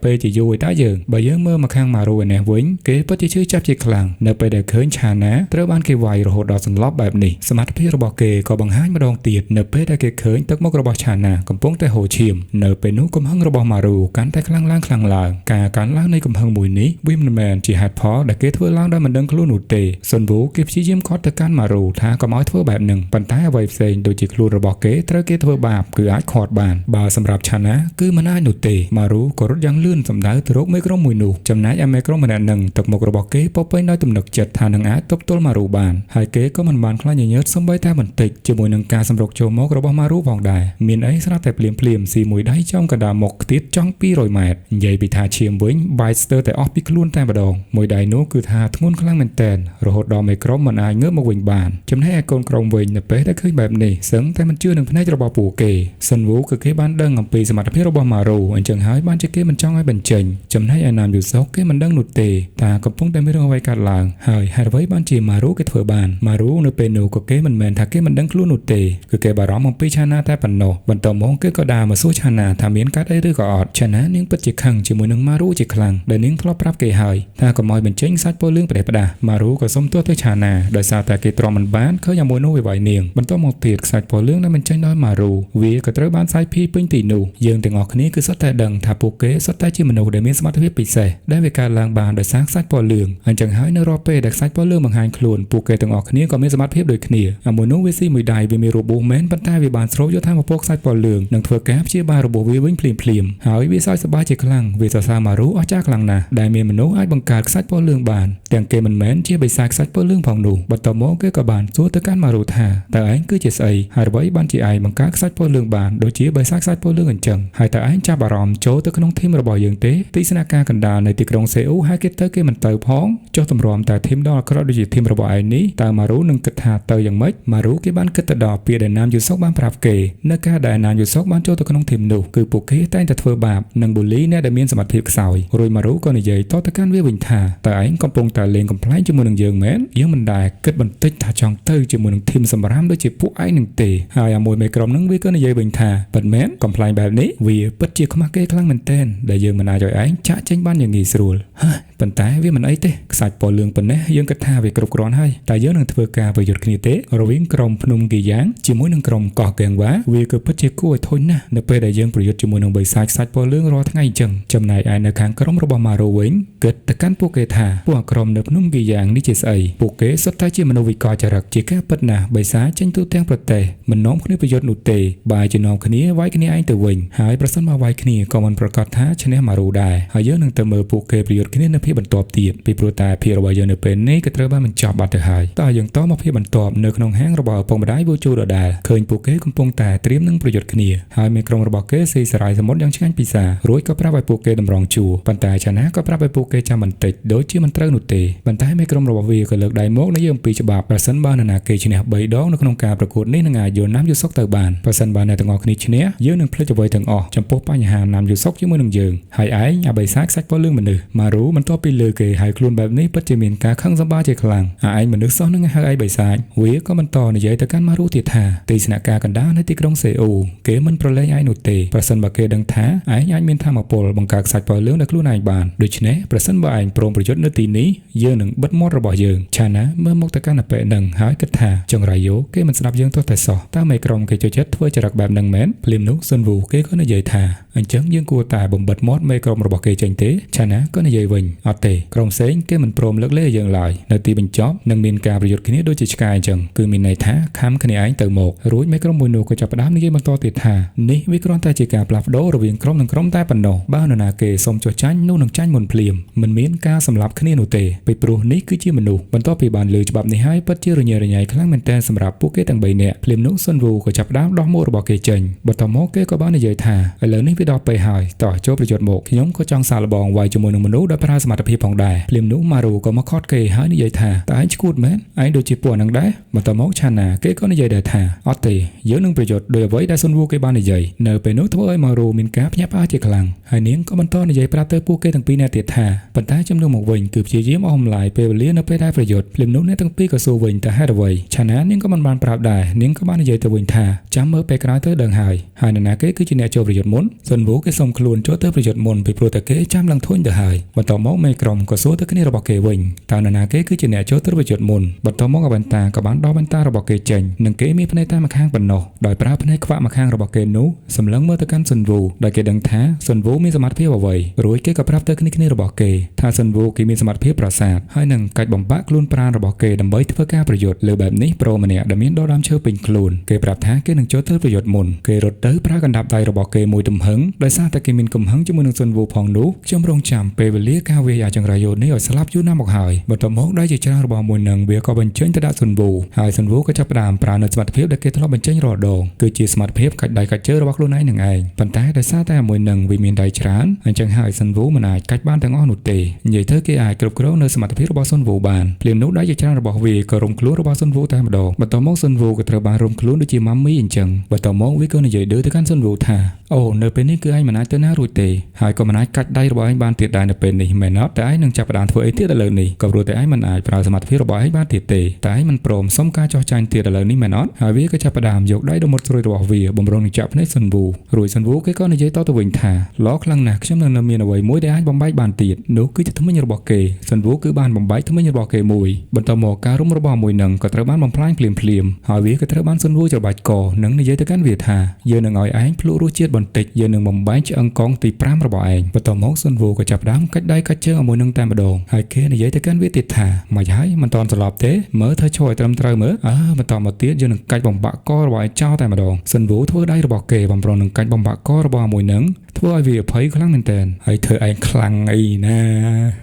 ពេលជាយូរឯតាយើងបើយើងមើលមកខាងម៉ារូឯនេះវិញគេពិតជាឈឺចាប់ជាខ្លាំងនៅពេលដែលឃើញឆាណាត្រូវបានគេវាយរហូតដល់សន្លប់បែបនេះសមត្ថភាពរបស់គេក៏បង្ហាញម្ដងទៀតនៅពេលដែលគេឃើញទឹកមុខរបស់ឆាណាកំពុងតែហូរឈាមនៅពេលនោះកំហឹងរបស់ម៉ារូកាន់តែខ្លាំងឡើងខ្លាំងឡើងការកើនឡើងនៃកំហឹងមួយនេះវាមិនមែនជាហេតុផលដែលគេធ្វើឡើងដោយមិនដឹងខ្លួននោះទេសុនវូគេព្យាយាមខត់ទៅកាន់ម៉ារូថាកុំឲ្យធ្វើបែបនឹងប៉ុន្តែអ្វីផ្សេងដូចជាខ្លួនរបស់គេត្រូវគេធ្វើបាបគឺអាចខាត់បានបើសម្រាប់ឆាណាគឺមិនអាចនោះទេម៉ារូក៏រត់យ៉ាងលឿនសម្ដៅទៅរកមេក្រុមមួយនោះចំណែកឯមេក្រុមម្នាក់នឹងទឹកមុខរបស់គេពោពេញដោយទំនុកចិត្តថានឹងអាចទប់ទល់ម៉ារូបានហើយគេក៏មិនបានខ្លាចញញើតសូម្បីតែបន្តិចជាមួយនឹងការសម្រុកចូលមករបស់ម៉ារូផងដែរមានអីស្រាប់តែភ្លាមភ្លាមស៊ីមួយដៃចំកណ្ដាលមុខទៀតចង់200ម៉ែត្រនិយាយពីថាឈាមវិញបែកស្ទើរតែអស់ពីខ្លួនតែម្ដងមួយដៃនោះគឺថាធ្ងន់ខ្លាំងមែនទែនរហូតដល់មេក្រុមមិនអាចងើបមកវិញបានចំណែកឯកូនក្រុមវិញនៅពេលដែលឃើញបែបនេះសឹងតែមិនជឿនឹងភ្នែករបស់ពួកគេសុនវូគឺគេបានដឹងអំពីសមត្ថភាពរបស់ម៉ារូអញ្ចឹងហើយបានជាគេមិនចង់ឲ្យបញ្ចេញចំណែកឯណាមយូសុកគេមិនដឹងនោះទេថាកំពុងតែមានរឿងអ្វីកើតឡើងហើយហេតុអ្វីបានជាម៉ារូគេធ្វើបានម៉ារូនៅពេលនោះក៏គេមិនមែនថាគេមិនដឹងខ្លួននោះទេគឺគេបារម្ភអំពីឆាណាតែប៉ុណ្ណោះបន្ទាប់មកគេក៏ដើរមកសួរឆាណាថាមានកាត់អីឬក៏អត់ឆាណានាងពិតជាខឹងជាមួយនឹងម៉ារូជាខ្លាំងដែលនាងធ្លាប់ប្រាប់គេហើយថាកុំឲ្យបញ្ចេញសាច់ពណ៌លឿងប្រេះផ្ដាស់ម៉ារូក៏សុំទោសទៅឆាណាដោយសារតែគេទ្រាំមិនបានឃើញអាមួយនោះវាវាយនាងបន្ទាប់មកទៀតខ្សាច់ពណ៌លឿងដែលបញ្ចេញដោយម៉ារូវាក៏ត្រូវបានសាយភាយពេញទីនោះយើងទាំងអស់គ្នាគឺសុទ្ធតែដឹងថាពួកគេសុទ្ធតែជាមនុស្សដែលមានសមត្ថភាពពិសេសដែលវាកើតឡើងបានដោយសារខ្សាច់ពណ៌លឿងអញ្ចឹងហើយនៅរាល់ពេលដែលខ្សាច់ពណ៌លឿងបង្ហាញខ្លួនពួកគេទាំងអស់គ្នាក៏មានសមត្ថភាពដូចគ្នាអាមួយនោះវាស៊ីមួយដៃវាមានរបួសមែនប៉ុន្តែវាបានស្រូបយកថាមពលខ្សាច់ពណ៌លឿងនិងធ្វើការព្យាបាលរបួសវាវិញភ្លាមភ្លាមហើយវាសើចសប្បាយជាខ្លាំងវាសរសើរម៉ារូអស្ចារ្យខ្លាំងណាស់ដែលមានមនុស្សអាចបង្កើតខ្សាច់ពណ៌លឿងបានទាំងគេមិនមែនជាបិសាចខ្សាច់ពណ៌លឿងផងនោះបន្ទាប់មកគេក៏បានសួរទៅកាន់ម៉ារូថាតើឯងគឺជាស្អីហើយអ្វីបានជាឯងបង្កើតខ្សាច់ពណ៌លឿងបានដូចជាបិសាចខ្សាច់ពណ៌លឿងអញ្ អញ្ចឹងហើយតើឯងចាប់អារម្មណ៍ចូលទៅក្នុងធីមរបស់យើងទេទីស្នាក់ការកណ្ដាលនៃទីក្រុងសេអ៊ូហើយគេទៅគេមិនទៅផងចុះទម្រាំតែធីមដ៏អាក្រក់ដូចជាធីមរបស់ឯងនេះតើម៉ារូនឹងគិតថាទៅយ៉ាងម៉េចម៉ារូគេបានគិតទៅដល់ពាក្យដែលណាមយូសុកបានប្រាប់គេនៅការដែលណាមយូសុកបានចូលទៅក្នុងធីមនោះគឺពួកគេតែងតែធ្វើបាបនិងបូលីអ្នកដែលមានសមត្ថភាពខ្សោយរួចម៉ារូក៏និយាយតទៅកាន់វាវិញថាតើឯងកំពុងតែលេងកំប្លែងជាមួយនឹងយើងមែនយើងមិនដែលគិតបន្តិចថាចង់ទៅជាមួយនឹងធីមសម្រាមដូចជាពួកឯងនឹងទេហើយអាមួយមេក្រុមនឹងវាក៏និយាយវិញថាពិតមែនកំប្លែងបែបនេះវាពិតជាខ្មាស់គេខ្លាំងមែនទែនដែលយើងមិនអាចឲ្យឯងចាក់ចេញបានយ៉ាងងាយស្រួលហើយប៉ុន្តែវាមិនអីទេខ្សាច់ពណ៌លឿងប៉ុណ្ណេះយើងគិតថាវាគ្រប់គ្រាន់ហើយតែយើងនឹងធ្វើការប្រយុទ្ធគ្នាទេរវាងក្រុមភ្នំគីយ៉ាងជាមួយនឹងក្រុមកោះកៀងវ៉ាវាគឺពិតជាគួរឲ្យធុញណាស់នៅពេលដែលយើងប្រយុទ្ធជាមួយនឹងបិសាចខ្សាច់ពណ៌លឿងរាល់ថ្ងៃអញ្ចឹងចំណែកឯនៅខាងក្រុមរបស់ម៉ារូវិញគិតទៅកាន់ពួកគេថាពួកអាក្រុមនៅភ្នំគីយ៉ាងនេះជាស្អីពួកគេសុទ្ធតែជាមនុស្សវិកលចរិតជាការពិតណាស់បិសាចចេញទូទាំងប្រទេសមិននាំគ្នាប្រយុទ្ធនោះទេបែរជានាំគ្នាវាយគ្នាឯងទៅវិញហើយប្រសិនបើវាយគ្នាក៏មិនប្រកាសថាឈ្នះម៉ារូដែរហើយយើងនឹងទៅមើលពួកគេប្រយុទ្ធគ្នានៅភាគបន្ទាប់ទៀតពីព្រោះតែភាគរបស់យើងនៅពេលនេះក៏ត្រូវបានបញ្ចប់បាត់ទៅហើយតើយើងតមកភាគបន្ទាប់នៅក្នុងហាងរបស់ឪពុកម្ដាយវូជូដដែលឃើញពួកគេកំពុងតែត្រៀមនឹងប្រយុទ្ធគ្នាហើយមានក្រុមរបស់គេស៊ីសារាយសមុទ្រយ៉ាងឆ្ងាញ់ពិសារួចក៏ប្រាប់ឲ្យពួកគេតម្រង់ជួរប៉ុន្តែឆាណាក៏ប្រាប់ឲ្យពួកគេចាំបន្តិចដូចជាមិនត្រូវនោះទេប៉ុន្តែមេក្រុមរបស់វាក៏លើកដៃមកនិយាយអំពីច្បាប់ប្រសិនបើនរណាគេឈ្នះ3ដងនៅក្នុងការប្រកួតនេះនឹងអាចយកណាំយូសុកទៅបានប្រសិនបើអ្នកទាំងអស់គ្នាឈ្នះយើងនឹងភ្លេចអ្វីទាំងអស់ចំពោះបញ្ហាណាំយូសុកជាមួយនឹងយើងហើយឯងអាបិសាចខ្សាច់ពណ៌លឿងមនុស្សម៉ារូបន្ទាប់ពីលើគេហើយខ្លួនបែបនេះពិតជាមានការខឹងសម្បាជាខ្លាំងអាឯងមនុស្សសោះនឹងហៅឯងបិសាចវាក៏បន្តនិយាយទៅកាន់ម៉ារូទៀតថាទីស្នាក់ការកណ្ដាលនៃទីក្រុងសេអ៊ូគេមិនប្រឡែងឯងនោះទេប្រសិនបើគេដឹងថាឯងអាចមានធម៌ពលបង្កើតខ្សាច់ពណ៌លឿងដល់ខ្លួនឯងបានដូច្នេះប្រសិនបើឯងព្រមប្រយុទ្ធនៅទីនេះយើងនឹងបិទមាត់របស់យើងឆាណាមើលមកទៅកាន់អប៉េនឹងហើយគិតថាចង្រៃយោគេមិនស្ដាប់យើងទោះតែសោះតើមេក្រុមគេចូលចិត្តធ្វើចរិតបែបនឹងមែនភ្លាមនោះសុនវូគេក៏និយាយថាអញ្ចឹងយើងគួរតែបំបិទមាត់មេក្រុមរបស់គេចេញទេឆាណាក៏និយាយវិញអត់ទេក្រុមផ្សេងគេមិនព្រមលើកលែងយើងឡើយនៅទីបញ្ចប់នឹងមានការប្រយុទ្ធគ្នាដូចជាឆ្កែអញ្ចឹងគឺមានន័យថាខំគ្នាឯងទៅមករួចមេក្រុមមួយនោះក៏ចាប់ផ្ដើមនិយាយបន្តទៀតថានេះវាគ្រាន់តែជាការផ្លាស់ប្ដូររវាងក្រុមនិងក្រុមតែប៉ុណ្ណោះបើនរណាគេសុំចុះចាញ់នោះនឹងចាញ់មុនភ្លាមមិនមានការសម្លាប់គ្នានោះទេពីព្រោះនេះគឺជាមនុស្សបន្ទាប់ពីបានលើច្បាប់នេះហើយពិតជារញ៉េរញ៉ៃខ្លាំងមែនទែនសម្រាប់ពួកគេទាំង3នាក់ភ្លាមនោះសុនវូក៏ចាប់ផ្ដើមដោះមួករបស់គេចេញបន្ទាប់មកគេក៏បាននិយាយថាឥឡូវនេះវាដល់ពេលហើយតោះចូលប្រយុទ្ធមកខ្ញុំក៏ចង់សាកល្បងវាយជាមួយនឹងមនុស្សដោយប្រើសមត្ថភាពផងដែរភ្លាមនោះម៉ារូក៏មកខត់គេហើយនិយាយថាតើឯងឈួតមែនឯងដូចជាពួកហ្នឹងដែរបន្ទាប់មកឆាណាគេក៏និយាយដែរថាអត់ទេយើងនឹងប្រយុទ្ធដោយអ្វីដែលសុនវូគេបាននិយាយនៅពេលនោះធ្វើឲ្យម៉ារូមានការភ្ញាក់ផ្អើលជាខ្លាំងហើយនាងក៏បន្តនិយាយប្រាប់ទៅពួកគេទាំងពីរនាក់ទៀតថាប៉ុន្តែចំនួនមកវិញគឺព្យាយាមអស់ម្លាយពេលវេលានៅពេលដែលប្រយុទ្ធភ្លាមនោះអ្នកទាំងពីរក៏សួរវិញតើហេតុអ្វីឆាណានាងក៏មិនបានប្រាប់ដែរនាងក៏បាននិយាយទៅវិញថាចាំមើលពេលក្រោយទៅដឹងហើយហើយនរណាគេគឺជាអ្នកចូលប្រយុទ្ធមុនសុនវូគេសុំខ្លួនចូលទៅប្រយុទ្ធមុនពីព្រោះតែគេចាំឡើងធុញទៅហើយបន្ទាប់មកមេក្រុមក៏សួរទៅគ្នារបស់គេវិញតើនរណាគេគឺជាអ្នកចូលទៅប្រយុទ្ធមុនបន្ទាប់មកអវ៉ាន់តាក៏បានដោះវ៉ែនតារបស់គេចេញនិងគេមានភ្នែកតែម្ខាងប៉ុណ្ណោះដោយប្រើភ្នែកខ្វាក់ម្ខាងរបស់គេនោះសម្លឹងមើលទៅកាន់សុនវូដែលគេដឹងថាសុនវូមានសមត្ថភាពអ្វីរួចគេក៏ប្រាប់ទៅគ្នារបស់គេថាសុនវូគេមានសមត្ថភាពប្រាសាទហើយនឹងកាច់បំបាក់ខ្លួនប្រាណរបស់គេដើម្បីធ្វើការប្រយុទ្ធលើបែបនេះប្រូម្នាក់ដែលមានដដើមឈើពេញខ្លួនគេប្រាប់ថាគេនឹងចូលទៅប្រយុទ្ធមុនគេរត់ទៅប្រើកណ្ដាប់ដៃរបស់គេមួយទំហឹងដោយសារតែគេមានកំហឹងជាមួយនឹងសុនវូផងនោះខ្ញុំរងចាំពេលវេលាការវាយអាចង្រៃយោនេះឲ្យស្លាប់យូរណាស់មកហើយបន្ទាប់មកដៃជាច្រើនរបស់មួយនឹងវាក៏បញ្ចេញទៅដាក់សុនវូហើយសុនវូក៏ចាប់ផ្ដើមប្រើនៅសមត្ថភាពដែលគេធ្លាប់បញ្ចេញរាល់ដងគឺជាសមត្ថភាពកាច់ដៃកាច់ជើងរបស់ខ្លួនឯងនឹងឯងប៉ុន្តែដោយសារតែមួយនឹងវាមានដៃច្រើនអញ្ចឹងហើយសុនវូមិនអាចកាច់បានទាំងអស់នោះទេនិយាយទៅគេអាចគ្រប់គ្រងនៅសមត្ថភាពរបស់សុនវូបានភ្លាមនោះដៃជាច្រើនរបស់វាក៏រុំខ្លួនរបស់សុនវូតែម្ដងបន្ទាប់មកសុនវូក៏ត្រូវបានរុំខ្លួនដូចជាម៉ាមីអញ្ចឹងបន្ទាប់មកវាក៏និយាយឌឺទៅកាន់សុនវូថាអូនៅពេលនេះគឺឯងមិនអាចទៅណារួចទេហើយក៏មិនអាចកាច់ដៃរបស់ឯងបានទៀតដែរនៅពេលនេះមែនអត់តែឯងនឹងចាប់ផ្ដើមធ្វើអីទៀតឥឡូវនេះក៏ព្រោះតែឯងមិនអាចប្រើសមត្ថភាពរបស់ឯងបានទៀតទេតែឯងមិនព្រមសុំការចោះចាញ់ទៀតឥឡូវនេះមែនអត់ហើយវាក៏ចាប់ផ្ដើមយកដៃដ៏មុតស្រួយរបស់វាបំរុងនឹងចាក់ភ្នែកសុនវូរួចសុនវូគេក៏និយាយតទៅវិញថាល្អខ្លាំងណាស់ខ្ញុំនឹងនៅមានអ្វីមួយដែលអាចបំបែកបានទៀតនោះគឺជាធ្មេញរបស់គេសុនវូគឺបានបំបែកធ្មេញរបស់គេមួយបន្ទាប់មកការរុំរបស់មួយនឹងក៏ត្រូវបានបំផ្លាញភ្លាមៗហើយវាក៏ត្រូវបានសុនវូច្របាច់កនិងនិយាយទៅកាន់វាថាយើងនឹងឲ្យឯងភ្លក់រសជាតិបន្តិចយើងនឹងបំបែកឆ្អឹងកងទី5របស់ឯងបន្ទាប់មកសុនវូក៏ចាប់ផ្ដើមកាច់ដៃកាច់ជើងឲ្យមួយនឹងតែម្ដងហើយគេនិយាយទៅកាន់វាទៀតថាមិនហើយមិនតន់ស្លាប់ទេមើលធ្វើឈរឲ្យត្រឹមត្រូវមើលអើបន្តមកទៀតយើងនឹងកាច់បំបាក់ករបស់ឯងចោលតែម្ដងសុនវូធ្វើដៃរបស់គេបំរុងនឹងកាច់បំបាក់ករបស់មួយនឹងធ្វើឲ្យវាអភ័យខ្លាំងមែនទែនហើយធ្វើឯងខ្លាំងអីណា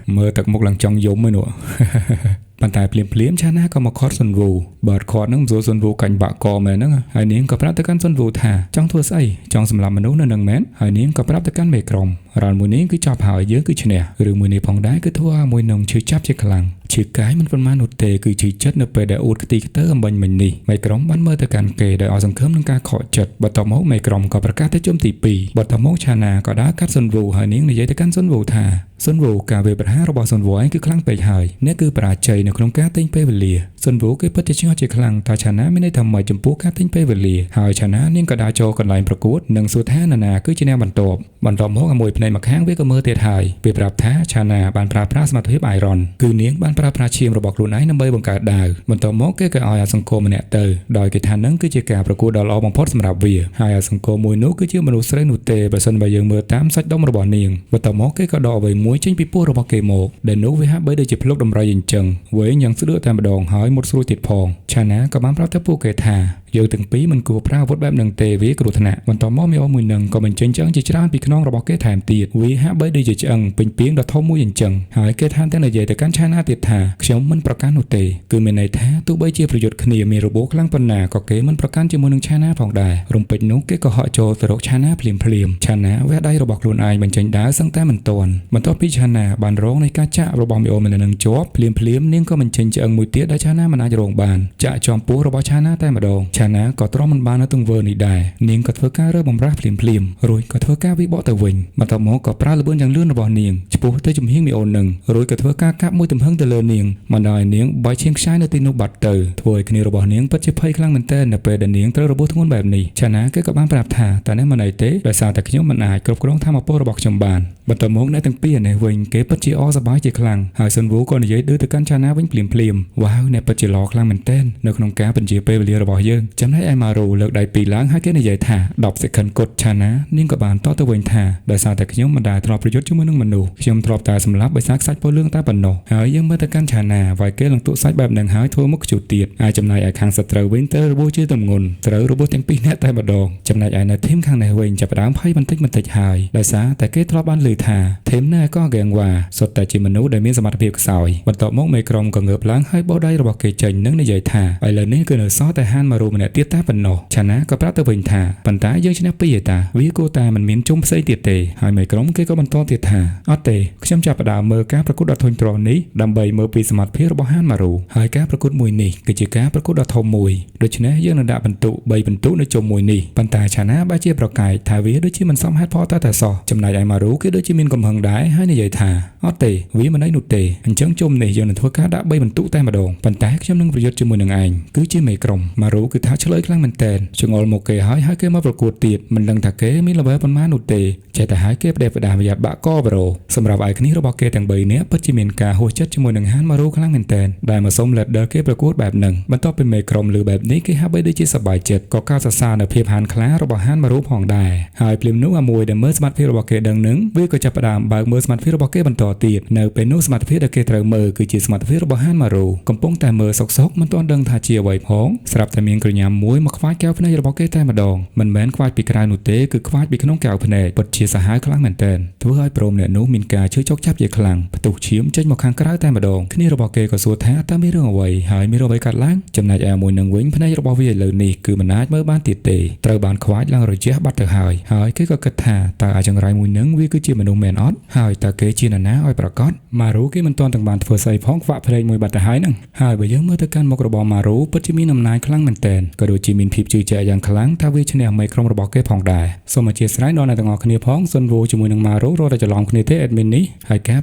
មើលទឹកមុខឡើងចង់យំឯនោះ។ ប៉ុន្តែភ្លាមភ្លាមឆាណាក៏មកខត់សុនវូបើខត់នឹងមិនស្រួលសុនវូកាញ់បាក់កមែនហ្នឹងហើយនាងក៏ប្រាប់ទៅកាន់សុនវូថាចង់ធ្វើស្អីចង់សម្លាប់មនុស្សនៅនឹងមែនហើយនាងក៏ប្រាប់ទៅកាន់មេក្រុមរ៉ាន់មួយនេះគឺចប់ហើយយើងគឺឈ្នះរឿងមួយនេះផងដែរគឺធ្វើឲ្យមួយនងឈឺចាប់ជាខ្លាំងឈឺកាយមិនប៉ុន្មាននោះទេគឺឈឺចិត្តនៅពេលដែលអួតខ្ទីខ្ទើអំបញ្ញមិញនេះមេក្រុមបានមើលទៅកាន់គេដោយអស់សង្ឃឹមនឹងការខកចិត្តបន្ទាប់មកមេក្រុមក៏ប្រកាសទៅជុំទី2បន្ទាប់មកឆាណាក៏ដើរកាត់សុនវូហើយនាងនិយាយទៅកាន់សុនវូថាសុនវូការវាយប្រហាររបស់សុនវូឯងគឺខ្លាំងពេកហើយអ្នកគឺបរាជ័យនៅក្នុងការទិញពេលវេលាសុនវូគេពិតជាឆ្ងល់ជាខ្លាំងតើឆាណាមានន័យថាម៉េចចំពោះការទិញពេលវេលាហើយឆាណានាងក៏ដើរចូលកន្លែងប្រកួតនិងសួរថាណានាគឺជាអ្នកបន្ទាប់បន្ទាប់មកមួយភ្នែកម្ខាងវាក៏មើលទៀតហើយវាប្រាប់ថាឆាណាបានប្រើប្រាស់សមត្ថភាព Iron គឺនាងបានប្រើប្រាស់ឈាមរបស់ខ្លួនឯងដើម្បីបង្កើតដាវបន្ទាប់មកគេក៏ឲ្យអាសង្គមម្នាក់ទៅដោយគេថានឹងគឺជាការប្រកួតដ៏ល្អបំផុតសម្រាប់វាហើយអាសង្គមមួយនោះគឺជាមនុស្សស្រីនោះទេបើសិនបើយើងមើលតាមសាច់ដុំរបស់នាងបន្ទាប់មកគេក៏ដកអ្វីមួយចេញពីពោះរបស់គេមកដែលនោះវាហាក់បីដូចជាភ្លុកដំរីអញ្ចឹងវែងយ៉ាងស្ដឿកតែម្ដងហើយមុតស្រួចទៀតផងឆាណាក៏បានប្រាប់ទៅពួកគេថាយើងទាំងពីរមិនគួរប្រើអាវុធបែបនឹងទេវាគ្រោះថ្នាក់បន្ទាប់មកមីអូមួយនឹងក៏បញ្ចេញឆ្អឹងជាច្រើនពីខ្នងរបស់គេថែមទៀតវាហាក់បីដូចជាឆ្អឹងពេញពីងដ៏ធំមួយអញ្ចឹងហើយគេថែមទាំងនិយាយទៅកាន់ឆាណាទៀតថាខ្ញុំមិនប្រកាន់នោះទេគឺមានន័យថាទោះបីជាប្រយុទ្ធគ្នាមានរបួសខ្លាំងប៉ុណ្ណាក៏គេមិនប្រកាន់ជាមួយនឹងឆាណាផងដែររំពេចនោះគេក៏ហក់ចូលទៅរកឆាណាភ្លាមភ្លាមឆាណាវះដៃរបស់ខ្លួនឯងបញ្ចេញដាវសឹងតែមិនទាន់បន្ទាប់ពីឆាណាបានរងនៃការចាក់របស់មីអូម្នាក់នឹងជាប់ភ្លាមភ្លាមនាងក៏បញ្ចេញឆ្អឹងមួយទៀតដែលឆាណាមិនអាចរងបានចាក់ចំពោះរបស់ឆាណាតែម្ដងឆាណាក៏ទ្រាំមិនបាននៅទង្វើនេះដែរនាងក៏ធ្វើការរើបំរាស់ភ្លាមភ្លាមរួចក៏ធ្វើការវិបកទៅវិញបន្ទាប់មកក៏ប្រើល្បឿនយ៉ាងលឿនរបស់នាងឆ្ពោះទៅចំហៀងមីអូននឹងរួចក៏ធ្វើការកាប់មួយទំហឹងទៅលើនាងបណ្ដោយឲ្យនាងបែកឈាមខ្ចាយនៅទីនោះបាត់ទៅធ្វើឲ្យគ្នារបស់នាងពិតជាភ័យខ្លាំងមែនទែននៅពេលដែលនាងត្រូវរបួសធ្ងន់បែបនេះឆាណាគេក៏បានប្រាប់ថាតើនេះមិនអីទេដោយសារតែខ្ញុំមិនអាចគ្រប់គ្រងធម៌ពលរបស់ខ្ញុំបានបន្ទាប់មកអ្នកទាំងពីរនេះវិញគេពិតជាអសប្បាយជាខ្លាំងហើយសុនវូក៏និយាយឌឺទៅកាន់ឆាណាវិញភ្លាមភ្លាមវ៉ាវអ្នកពិតជាល្អខ្លាំងមែនទែននៅក្នុងការបញ្ជាពេលវេលារបស់យើងចំណែកឯម៉ារូលើកដៃពីរឡើងហើយគេនិយាយថា10សេខិនគត់ឆាណានាងក៏បានតបទៅវិញថាដោយសារតែខ្ញុំមិនដែលធ្លាប់ប្រយុទ្ធជាមួយនឹងមនុស្សខ្ញុំធ្លាប់តែសម្លាប់បិសាចខ្សាច់ពណ៌លឿងតែប៉ុណ្ណោះហើយយើងមើលទៅកាន់ឆាណាវាយគេឡើងទក់សាច់បែបនឹងហើយធ្វើមុខខ្ជូតទៀតហើយចំណែកឯខាងសត្រូវវិញត្រូវរបួសជាទម្ងន់ត្រូវរបួសទាំងពីរនាក់តែម្ដងចំណែកឯនៅធីមខាងនេះវិញចាប់ផ្ដើមភ័យបន្តិចបន្តិចហើយដោយសារតែគេធ្លាប់បានឮថាធីមនៅឯកោះហ្គេងវ៉ាសុទ្ធតែជាមនុស្សដែលមានសមត្ថភាពខ្សោយបន្ទាប់មកមេក្រុមក៏ងើបឡើងហើយបោះដៃរបស់គេចេញនិងនិយាយថាឥឡូវនេះគឺនៅសល់តែហានម៉ារូម្នាក់ទៀតតែប៉ុណ្ណោះឆាណាក៏ប្រាប់ទៅវិញថាប៉ុន្តែយើងឈ្នះពីរឯតាវាគួរតែមិនមានជុំផ្សេងទៀតទេហើយមេក្រុមគេក៏បន្តទៀតថាអត់ទេខ្ញុំចាប់ផ្ដើមមើលការប្រកួតដ៏ធុញទ្រាន់នេះដើម្បីមើលពីសមត្ថភាពរបស់ហានម៉ារូហើយការប្រកួតមួយនេះគឺជាការប្រកួតដ៏ធំមួយដូច្នេះយើងនឹងដាក់បន្ទុក3បន្ទុកនៅជុំមួយនេះប៉ុន្តែឆាណាបែរជាប្រកែកថាវាដូចជាមិនសមហេតុផលតែសោះចំណែកឯម៉ារូគេដូចជាមានកំហឹងដែរហើយនិយាយថាអត់ទេវាមិនអីនោះទេអញ្ចឹងជុំនេះយើងនឹងធ្វើការដាក់3បន្ទុកតែម្ដងប៉ុន្តែខ្ញុំនឹងប្រយុទ្ធជាមួយនឹងឯងគឺជាមេក្រុមម៉ារូគឺថាឆ្លើយខ្លាំងមែនទែនចង្អុលមកគេហើយហើយគេមកប្រកួតទៀតមិនដឹងថាគេមានល្វើប៉ុន្មាននោះទេចេះតែហើយគេផ្ដេសផ្ដាស់ប្រយ័ត្នបាក់កប្រូសម្រាប់ឯគ្នារបស់គេទាំង3នាក់ពិតជាមានការហួសចិត្តជាមួយនឹងហានម៉ារូខ្លាំងមែនទែនដែលមកសុំ leader គេប្រកួតបែបហ្នឹងបន្ទាប់ពីមេក្រុមឮបែបនេះគេហាក់បីដូចជាសប្បាយចិត្តក៏កោតសរសើរនៅភាពហានខ្លារបស់ហានម៉ារូផងដែរហើយភ្លាមនោះអាមួយដែលមើលសមត្ថភាពរបស់គេដឹងនឹងវាក៏ចាប់ផ្ដើមបើកមើលសមត្ថភាពរបស់គេបន្តទៀតនៅពេលនោះសមត្ថភាពដែលគេត្រូវមើលគឺជាសមត្ថភាពរបស់ហានម៉ារូកំពុងតែមើលសុកសុកមិនទាន់ដឹងថាជាអ្វីផងស្រាប់តែមានក្រញាំមួយមកខ្វាចកែវភ្នែករបស់គេតែម្ដងមិនមែនខ្វាចពីក្រៅនោះទេគឺខ្វាចពីក្នុងកែវភ្នែកពិតជាសាហាវខ្លាំងមែនទែនធ្វើឲ្យព្រមអ្នកនោះមានការឈឺចុកចាប់ជាខ្លាំងផ្ទុះឈាមចេញមកខាងក្រៅតែម្ដងគ្នារបស់គេក៏សួរថាតើមានរឿងអ្វីហើយមានរឿងអ្វីកើតឡើងចំណែកឯមួយនឹងវិញភ្នែករបស់វាឥឡូវនេះគឺមិនអាចមើលបានទៀតទេត្រូវបានខ្វាចឡើងរយះបាត់ទៅហើយហើយគេក៏គិតថាតើអាចង្រៃមួយនឹងវាគឺជាមនុស្សមែនអត់ហើយតើគេជានរណាឲ្យប្រកាសម៉ារូគេមិនទាន់ទាំងបានធ្វើស្អីផងខ្វាក់ភ្នែកមួយបាត់ទៅហើយហ្នឹងហើយបើយើងមើលទៅកាន់មុខរបស់ម៉ារូពិតជាមានអំណាចខ្លាំងមែនទែនក៏ដូចជាមានភាពជឿជាក់យ៉ាងខ្លាំងថាវាឈ្នះមេក្រុមរបស់គេផងដែរសូមអធិស្ឋានដល់អ្នកទាំងអស់គ្នាផងសុនវូជាមួយនឹងម៉ារូរត់តែច្រឡំគ្នាទេ admin នេះហើយកា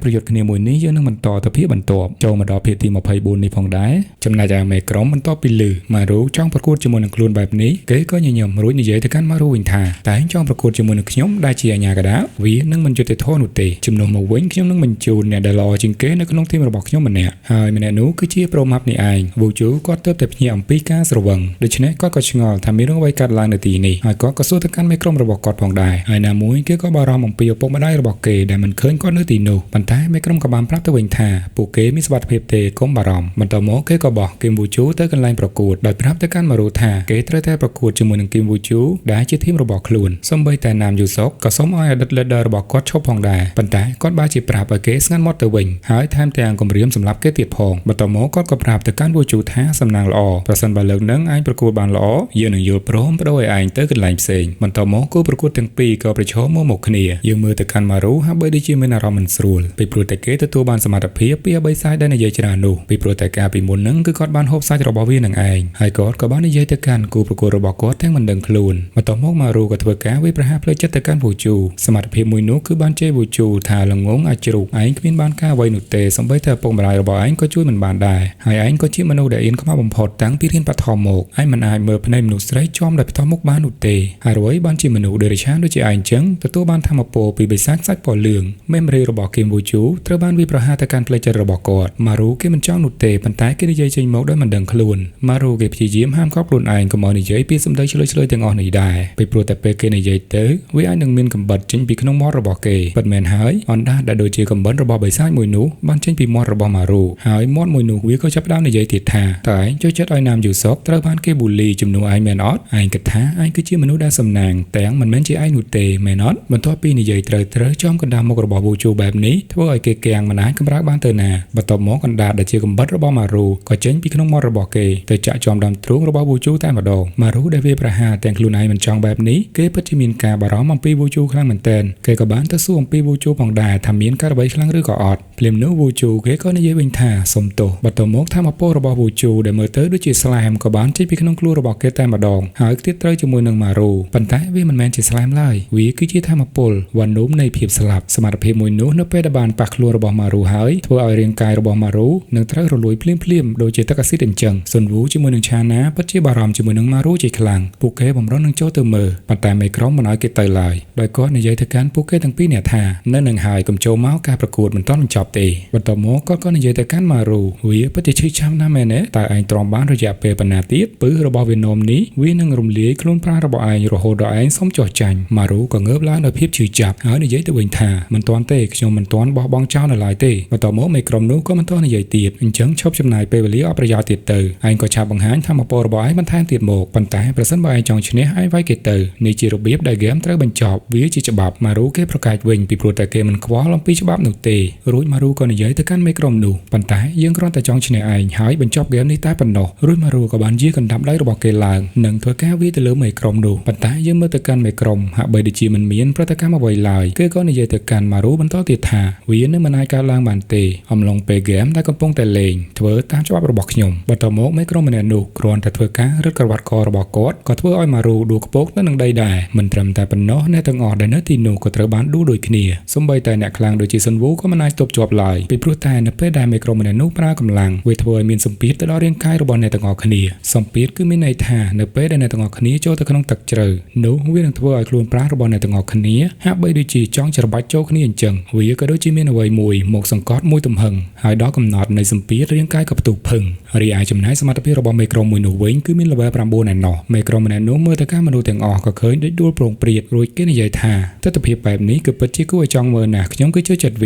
រប្រយុទ្ធគ្នាមួយនេះយើងនឹងបន្តទៅភាគបន្ទាប់ចូលមកដល់ភាគទី24នេះផងដែរចំណែកឯមេក្រុមបន្ទាប់ពីលឺម៉ារូចង់ប្រកួតជាមួយនឹងខ្លួនបែបនេះគេក៏ញញឹមរួចនិយាយទៅកាន់ម៉ារូវិញថាតែចង់ប្រកួតជាមួយនឹងខ្ញុំដែលជាអាញាកដាវានឹងមិនយុត្តិធម៌នោះទេជំនួសមកវិញខ្ញុំនឹងបញ្ជូនអ្នកដែលល្អជាងគេនៅក្នុងធីមរបស់ខ្ញុំម្នាក់ហើយម្នាក់នោះគឺជាប្រូម៉ាប់នេះឯងវូជូគាត់ទើបតែភ្ញាក់អំពីការស្រវឹងដូច្នេះគាត់ក៏ឆ្ងល់ថាមានរឿងអ្វីកើតឡើងនៅទីនេះហើយគាត់ក៏សួរទៅកាន់មេក្រុមរបស់គាត់ផងដែរហើយណាមួយគេក៏បារម្ភអំ អំពីឪពុកម្ដាយរបស់គេដែលមិនឃើញគាត់នៅទីនោះប៉ុន្តែមេក្រុមក៏បានប្រាប់ទៅវិញថាពួកគេមានសុវត្ថិភាពទេកុំបារម្ភបន្តមកគេក៏បោះគីមវូជូទៅកន្លែងប្រកួតដោយប្រាប់ទៅកាន់ម៉ារូថាគេត្រូវតែប្រកួតជាមួយនឹងគីមវូជូដែលជាធីមរបស់ខ្លួនសូម្បីតែណាមយូសុកក៏សូមឲ្យអតីត leader របស់គាត់ឈប់ផងដែរប៉ុន្តែគាត់បានជាប្រាប់ឲ្យគេស្ងាត់មាត់ទៅវិញហើយថែមទាំងគំរាមសម្លាប់គេទៀតផងបន្តមកគាត់ក៏ប្រាប់ទៅកាន់វូជូថាសំណាងល្អប្រសិនបើលើកនឹងឯងប្រកួតបានល្អយើងនឹងយល់ព្រមបដូរឲ្យឯងទៅកន្លែងផ្សេងបន្តមកគូប្រកួតទាំងពីរក៏ប្រឈមមកមុខគ្នាយើងមើលទៅកាន់ម៉ារូហាក់បីដូចជាមានអារម្មណ៍មិនស្រួលពីព្រោះតែគេទទួលបានសមត្ថភាពពីអបិសាយដែលនិយាយច្រើននោះពីព្រោះតែកាលពីមុននឹងគឺគាត់បានហូបសាច់របស់វានឹងឯងហើយគាត់ក៏បាននិយាយទៅកាន់គូប្រកួតរបស់គាត់ទាំងមិនដឹងខ្លួនបន្តមកម៉ារូក៏ធ្វើការវាយប្រហារផ្លូវចិត្តទៅកាន់វូជូសមត្ថភាពមួយនោះគឺបានជេរវូជូថាល្ងងអាចជ្រូកឯងគ្មានបានការអ្វីនោះទេសូម្បីតែឪពុកម្ដាយរបស់ឯងក៏ជួយមិនបានដែរហើយឯងក៏ជាមនុស្សដែលអៀនខ្មាស់បំផុតតាំងពីរៀនបឋមមកឯងមិនអាចមើលភ្នែកមនុស្សស្រីចំដោយផ្ទាល់មុខបាននោះទេហើយអ្វីបានជាមនុស្សដេរឆានដូចជាឯងចឹងទទួលបានធម៌ពលពីបិសាចសាច់ពណ៌លឿងមេម៉ូរីរបស់គីមវូជូត្រូវបានវាយប្រហារទៅកាន់ផ្លូវចិត្តរបស់គាត់ម៉ារូគេមិនចង់នោះទេប៉ុន្តែគេនិយាយចេញមកដោយមិនដឹងខ្លួនម៉ារូគេព្យាយាមហាមឃាត់ខ្លួនឯងកុំឲ្យនិយាយពីសម្ដីឆ្លើយឆ្លើយទាំងអស់នេះដែរពីព្រោះតែពេលគេនិយាយទៅវាអាចនឹងមានកំបិតចេញពីក្នុងមាត់របស់គេពិតមែនហើយអណ្ដាតដែលដូចជាកំបិតរបស់បិសាចមួយនោះបានចេញពីមាត់របស់ម៉ារូហើយមាត់មួយនោះវាក៏ចាប់ផ្ដើមនិយាយទៀតថាតើឯងចូលចិត្តឲ្យណាមយូសុកត្រូវបានគេប៊ូលីជំនួសឯងមែនអត់ឯងគិតថាឯងគឺជាមនុស្សដែលសំណាងទាំងមិនមែនជាឯងនោះទេមែនអត់បន្ទាប់ពីនិយាយត្រូវត្រូវចំកណ្ដាលមុខរបស់វូជូបែបនេះធ្វើឲ្យគេគាំងមិនអាចកម្រើកបានទៅណាបន្ទាប់មកកណ្ដាលដែលជាកំបិតរបស់ម៉ារូក៏ចេញពីក្នុងមាត់របស់គេទៅចាក់ចំដើមទ្រូងរបស់វូជូតែម្ដងម៉ារូដែលវាប្រហារទាំងខ្លួនឯងមិនចង់បែបនេះគេពិតជាមានការបារម្ភអំពីវូជូខ្លាំងមែនទែនគេក៏បានទៅសួរអំពីវូជូផងដែរថាមានករណីខ្លាំងឬក៏អត់ភ្លាមនោះវូជូគេក៏និយាយវិញថាសុំទោសបន្ទាប់មកថាមពលរបស់វូជូដែលមើលទៅដូចជាស្លែមក៏បានចេញពីក្នុងខ្លួនរបស់គេតែម្ដងហើយទៀតត្រូវជាមួយនឹងម៉ារូប៉ុន្តែវាមិនមែនជាស្លែមឡើយវាគឺជាធម៌ពលវ៉ានុំនៃភាពស្លាប់សមត្ថភាពមួយនោះនៅពេលដែលបានប៉ះខ្លួនរបស់ម៉ារូហើយធ្វើឲ្យរាងកាយរបស់ម៉ារូនឹងត្រូវរលួយភ្លាមៗដូចជាទឹកអាស៊ីតអញ្ចឹងសុនវូជាមួយនឹងឆាណាពិតជាបារម្ភជាមួយនឹងម៉ារូជាខ្លាំងពួកគេបំរុងនឹងចូលទៅមើលប៉ុន្តែមេក្រុមមិនឲ្យគេទៅឡើយដោយគាត់និយាយទៅកាន់ពួកគេទាំងពីរនាក់ថានៅនឹងហើយកុំចូលមកការប្រកួតមិនទាន់បញ្ចប់ទេបន្ទាប់មកគាត់ក៏និយាយទៅកាន់ម៉ារូវាពិតជាឈឺចាំណាស់មែនទេតើឯងទ្រាំបានរយៈពេលប៉ុណ្ណាទៀតពឹសរបស់វានោមនេះវានឹងរំលាយខ្លួនប្រាណរបស់ឯងរហូតដល់ឯងសុំចុះចាញ់ម៉ារូក៏ងើបឡើងដោយភាពឈឺចាប់ហើយនិយាយទៅវិញថាមិនទាន់ទេខ្ញុំមិនទាន់បោះបង់ចោលនៅឡើយទេបន្ទាប់មកមេក្រុមនោះក៏មិនទាន់និយាយទៀតអញ្ចឹងឈប់ចំណាយពេលវេលាអត់ប្រយោជន៍ទៀតទៅឯងក៏ឆាប់បង្ហាញធម៌ពលរបស់ឯងបន្ថែមទៀតមកប៉ុន្តែប្រសិនបើឯងចង់ឈ្នះឯងវាយគេទៅនេះជារបៀបដែលហ្គេមត្រូវបញ្ចប់វាជាច្បាប់ម៉ារូគេប្រកែកវិញពីព្រោះតែគេមិនខ្វល់អំពីច្បាប់នោះទេរួចម៉ារូក៏និយាយទៅកាន់មេក្រុមនោះប៉ុន្តែយើងគ្រាន់តែចង់ឈ្នះឯងហើយបញ្ចប់ហ្គេមនេះតែប៉ុណ្ណោះរួចម៉ារូក៏បានយាកណ្ដាប់ដៃរបស់គេឡើងនិងធ្វើការវាយទៅលើមេក្រុមនោះប៉ុន្តែយើងមើលទៅកាន់មេក្រុមហាក់បីដូចជាមិនមានប្រតិកម្មអ្វីឡើយគេក៏និយាយទៅកាន់ម៉ារូបន្តទៀតថាវានឹងមិនអាចកើតឡើងបានទេអំឡុងពេលហ្គេមដែលកំពុងតែលេងធ្វើតាមច្បាប់របស់ខ្ញុំបន្ទាប់មកមេក្រុមម្នាក់នោះគ្រាន់តែធ្វើការរឹតក្រវ៉ាត់ករបស់គាត់ក៏ធ្វើឲ្យម៉ារូដួលក្ពកនៅនឹងដីដែរមិនត្រឹមតែប៉ុណ្ណោះអ្នកទាំងអស់ដែលនៅទីនោះក៏ត្រូវបានដួលដូចគ្នាសូម្បីតែអ្នកខ្លាំងដូចជាសុនវូក៏មិនអាចទប់ជាប់ឡើយពីព្រោះតែនៅពេលដែលមេក្រុមម្នាក់នោះប្រើកម្លាំងវាធ្វើឲ្យមានសម្ពាធទៅដល់រាងកាយរបស់អ្នកទាំងអស់គ្នាសម្ពាធគឺមានន័យថានៅពេលដែលអ្នកទាំងអស់គ្នាចូលទៅក្នុងទឹកជ្រៅនោះវានឹងធ្វើឲ្យខ្លួនប្រាណរបស់អ្នកទាំងអស់គ្នាហាក់បីដូចជាចង់ច្របាច់ចូលគ្នាអញ្ចឹងវាក៏ដូចជាមានអ្វីមួយមកសង្កត់មួយទំហឹងហើយដល់កំណត់នៃសម្ពាធរាងកាយក៏ផ្ទុះភឹងរីឯចំណែកសមត្ថភាពរបស់មេក្រុមមួយនោះវិញគឺមាន level 9ឯណោះមេក្រុមម្នាក់នោះមើលទៅកាន់មនុស្សទាំងអស់ក៏ឃើញដូចដួលប្រងព្រាតរួចគេនិយាយថាទិដ្ឋភាពបែបនេះគឺពិតជាគួរឲ្យចង់មើលណាស់ខ្ញុំគឺចូលចិត្តវា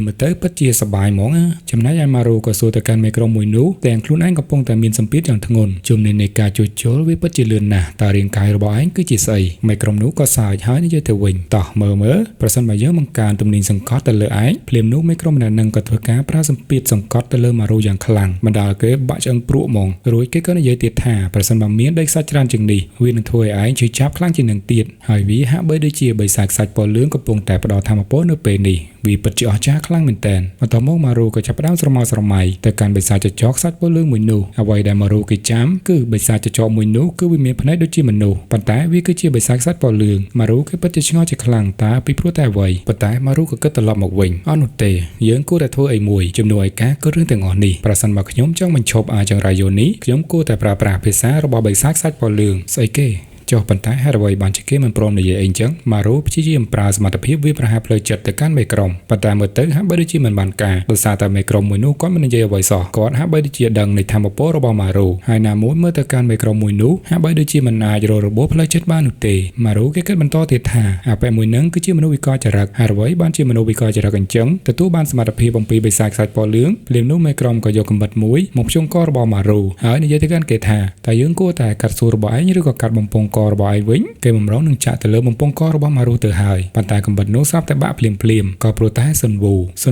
មើលទៅពិតជាសប្បាយហ្មងណាចំណែកឯម៉ារូក៏សួរទៅកាន់មេក្រុមមួយនោះទាំងខ្លួនឯងកំពុងតែមានសម្ពាធយ៉ាងធ្ងន់ជំនាញនៃការជួសជុលវាពិតជាលឿនណាស់តើរាងកាយរបស់ឯងគឺជាស្អីមេក្រុមនោះក៏សើចហើយនិយាយទៅវិញតោះមើលប្រសិនបើយើងបង្កើនទំនាញសង្កត់ទៅលើឯងភ្លាមនោះមេក្រុមម្នាក់នឹងក៏ធ្វើការប្រើសម្ពាធសង្កត់ទៅលើម៉ារូយ៉ាងខ្លាំងបណ្ដាលគេបាក់ឆ្អឹងព្រួកហ្មងរួចគេក៏និយាយទៀតថាប្រសិនបើមានដីខ្សាច់ច្រើនជាងនេះវានឹងធ្វើឲ្យឯងឈឺចាប់ខ្លាំងជាងនឹងទៀតហើយវាហាក់បីដូចជាបិសាចខ្សាច់ពណ៌លឿងកំពុងតែផ្ដល់ធម៌ពលនៅពេលនេះវាពិតជាអស្ចារ្យខ្លាំងមែនទែនបន្ទាប់មកម៉ារូក៏ចាប់ផ្ដើមស្រមើស្រមៃទៅកាន់បិសាចចចកខ្សាច់ពណ៌លឿងមួយនោះអ្វីដែលម៉ារូគេចាំគឺបិសាចចចកមួយនោះគឺវាមានភ្នែកដូចជាមនុស្សប៉ុន្តែវាគឺជាបិសាចខ្សាច់ពណ៌លឿងម៉ារូគេពិតជាឆ្ងល់ជាខ្លាំងតើពីព្រោះតែអ្វីប៉ុន្តែម៉ារូក៏គិតត្រឡប់មកវិញអត់នោះទេយើងគួរតែធ្វើអីមួយជំនួសឲ្យការគិតរឿងទាំងអស់នេះប្រសិនបើខ្ញុំចង់បញ្ឈប់អាចង្រៃយោនេះខ្ញុំគួរតែប្រើប្រាស់ភាសារបស់បិសាចខ្សាច់ពណ៌លឿងស្អីគេ ចុះប៉ុន្តែហេតុអ្វីបានជាគេមិនព្រមនិយាយអីចឹងម៉ារូព្យាយាមប្រើសមត្ថភាពវាប្រហារផ្លូវចិត្តទៅកាន់មេក្រុមប៉ុន្តែមើលទៅហាក់បីដូចជាមិនបានការដោយសារតែមេក្រុមមួយនោះគាត់មិននិយាយអ្វីសោះគាត់ហាក់បីដូចជាដឹងនៃធម៌ពលរបស់ម៉ារូហើយណាមួយមើលទៅកាន់មេក្រុមមួយនោះហាក់បីដូចជាមិនអាចរករបួសផ្លូវចិត្តបាននោះទេម៉ារូគេគិតបន្តទៀតថាអាប៉ែមួយនឹងគឺជាមនុស្សវិកលចរិតហើយអ្វីបានជាមនុស្សវិកលចរិតអញ្ចឹងទទួលបានសមត្ថភាពអំពីបិសាចខ្សាច់ពណ៌លឿងភ្លាមនោះមេក្រុមក៏យកកំបិតមួយមកភ្ជង់ករបស់ម៉ារូហើយនិយាយទៅកាន់គេថាតើយើងគួរតែកាត់សួររបស់ឯងឬក៏កាត់បំពង់ករបស់ឯងវិញគេបំរុងនឹងចាក់ទៅលើបំពង់ករបស់ម៉ារូទៅហើយប៉ុន្តែកំបិតនោះស្រាប់តែបាក់ភ្លាមភ្លាមក៏ព្រោះតែសុន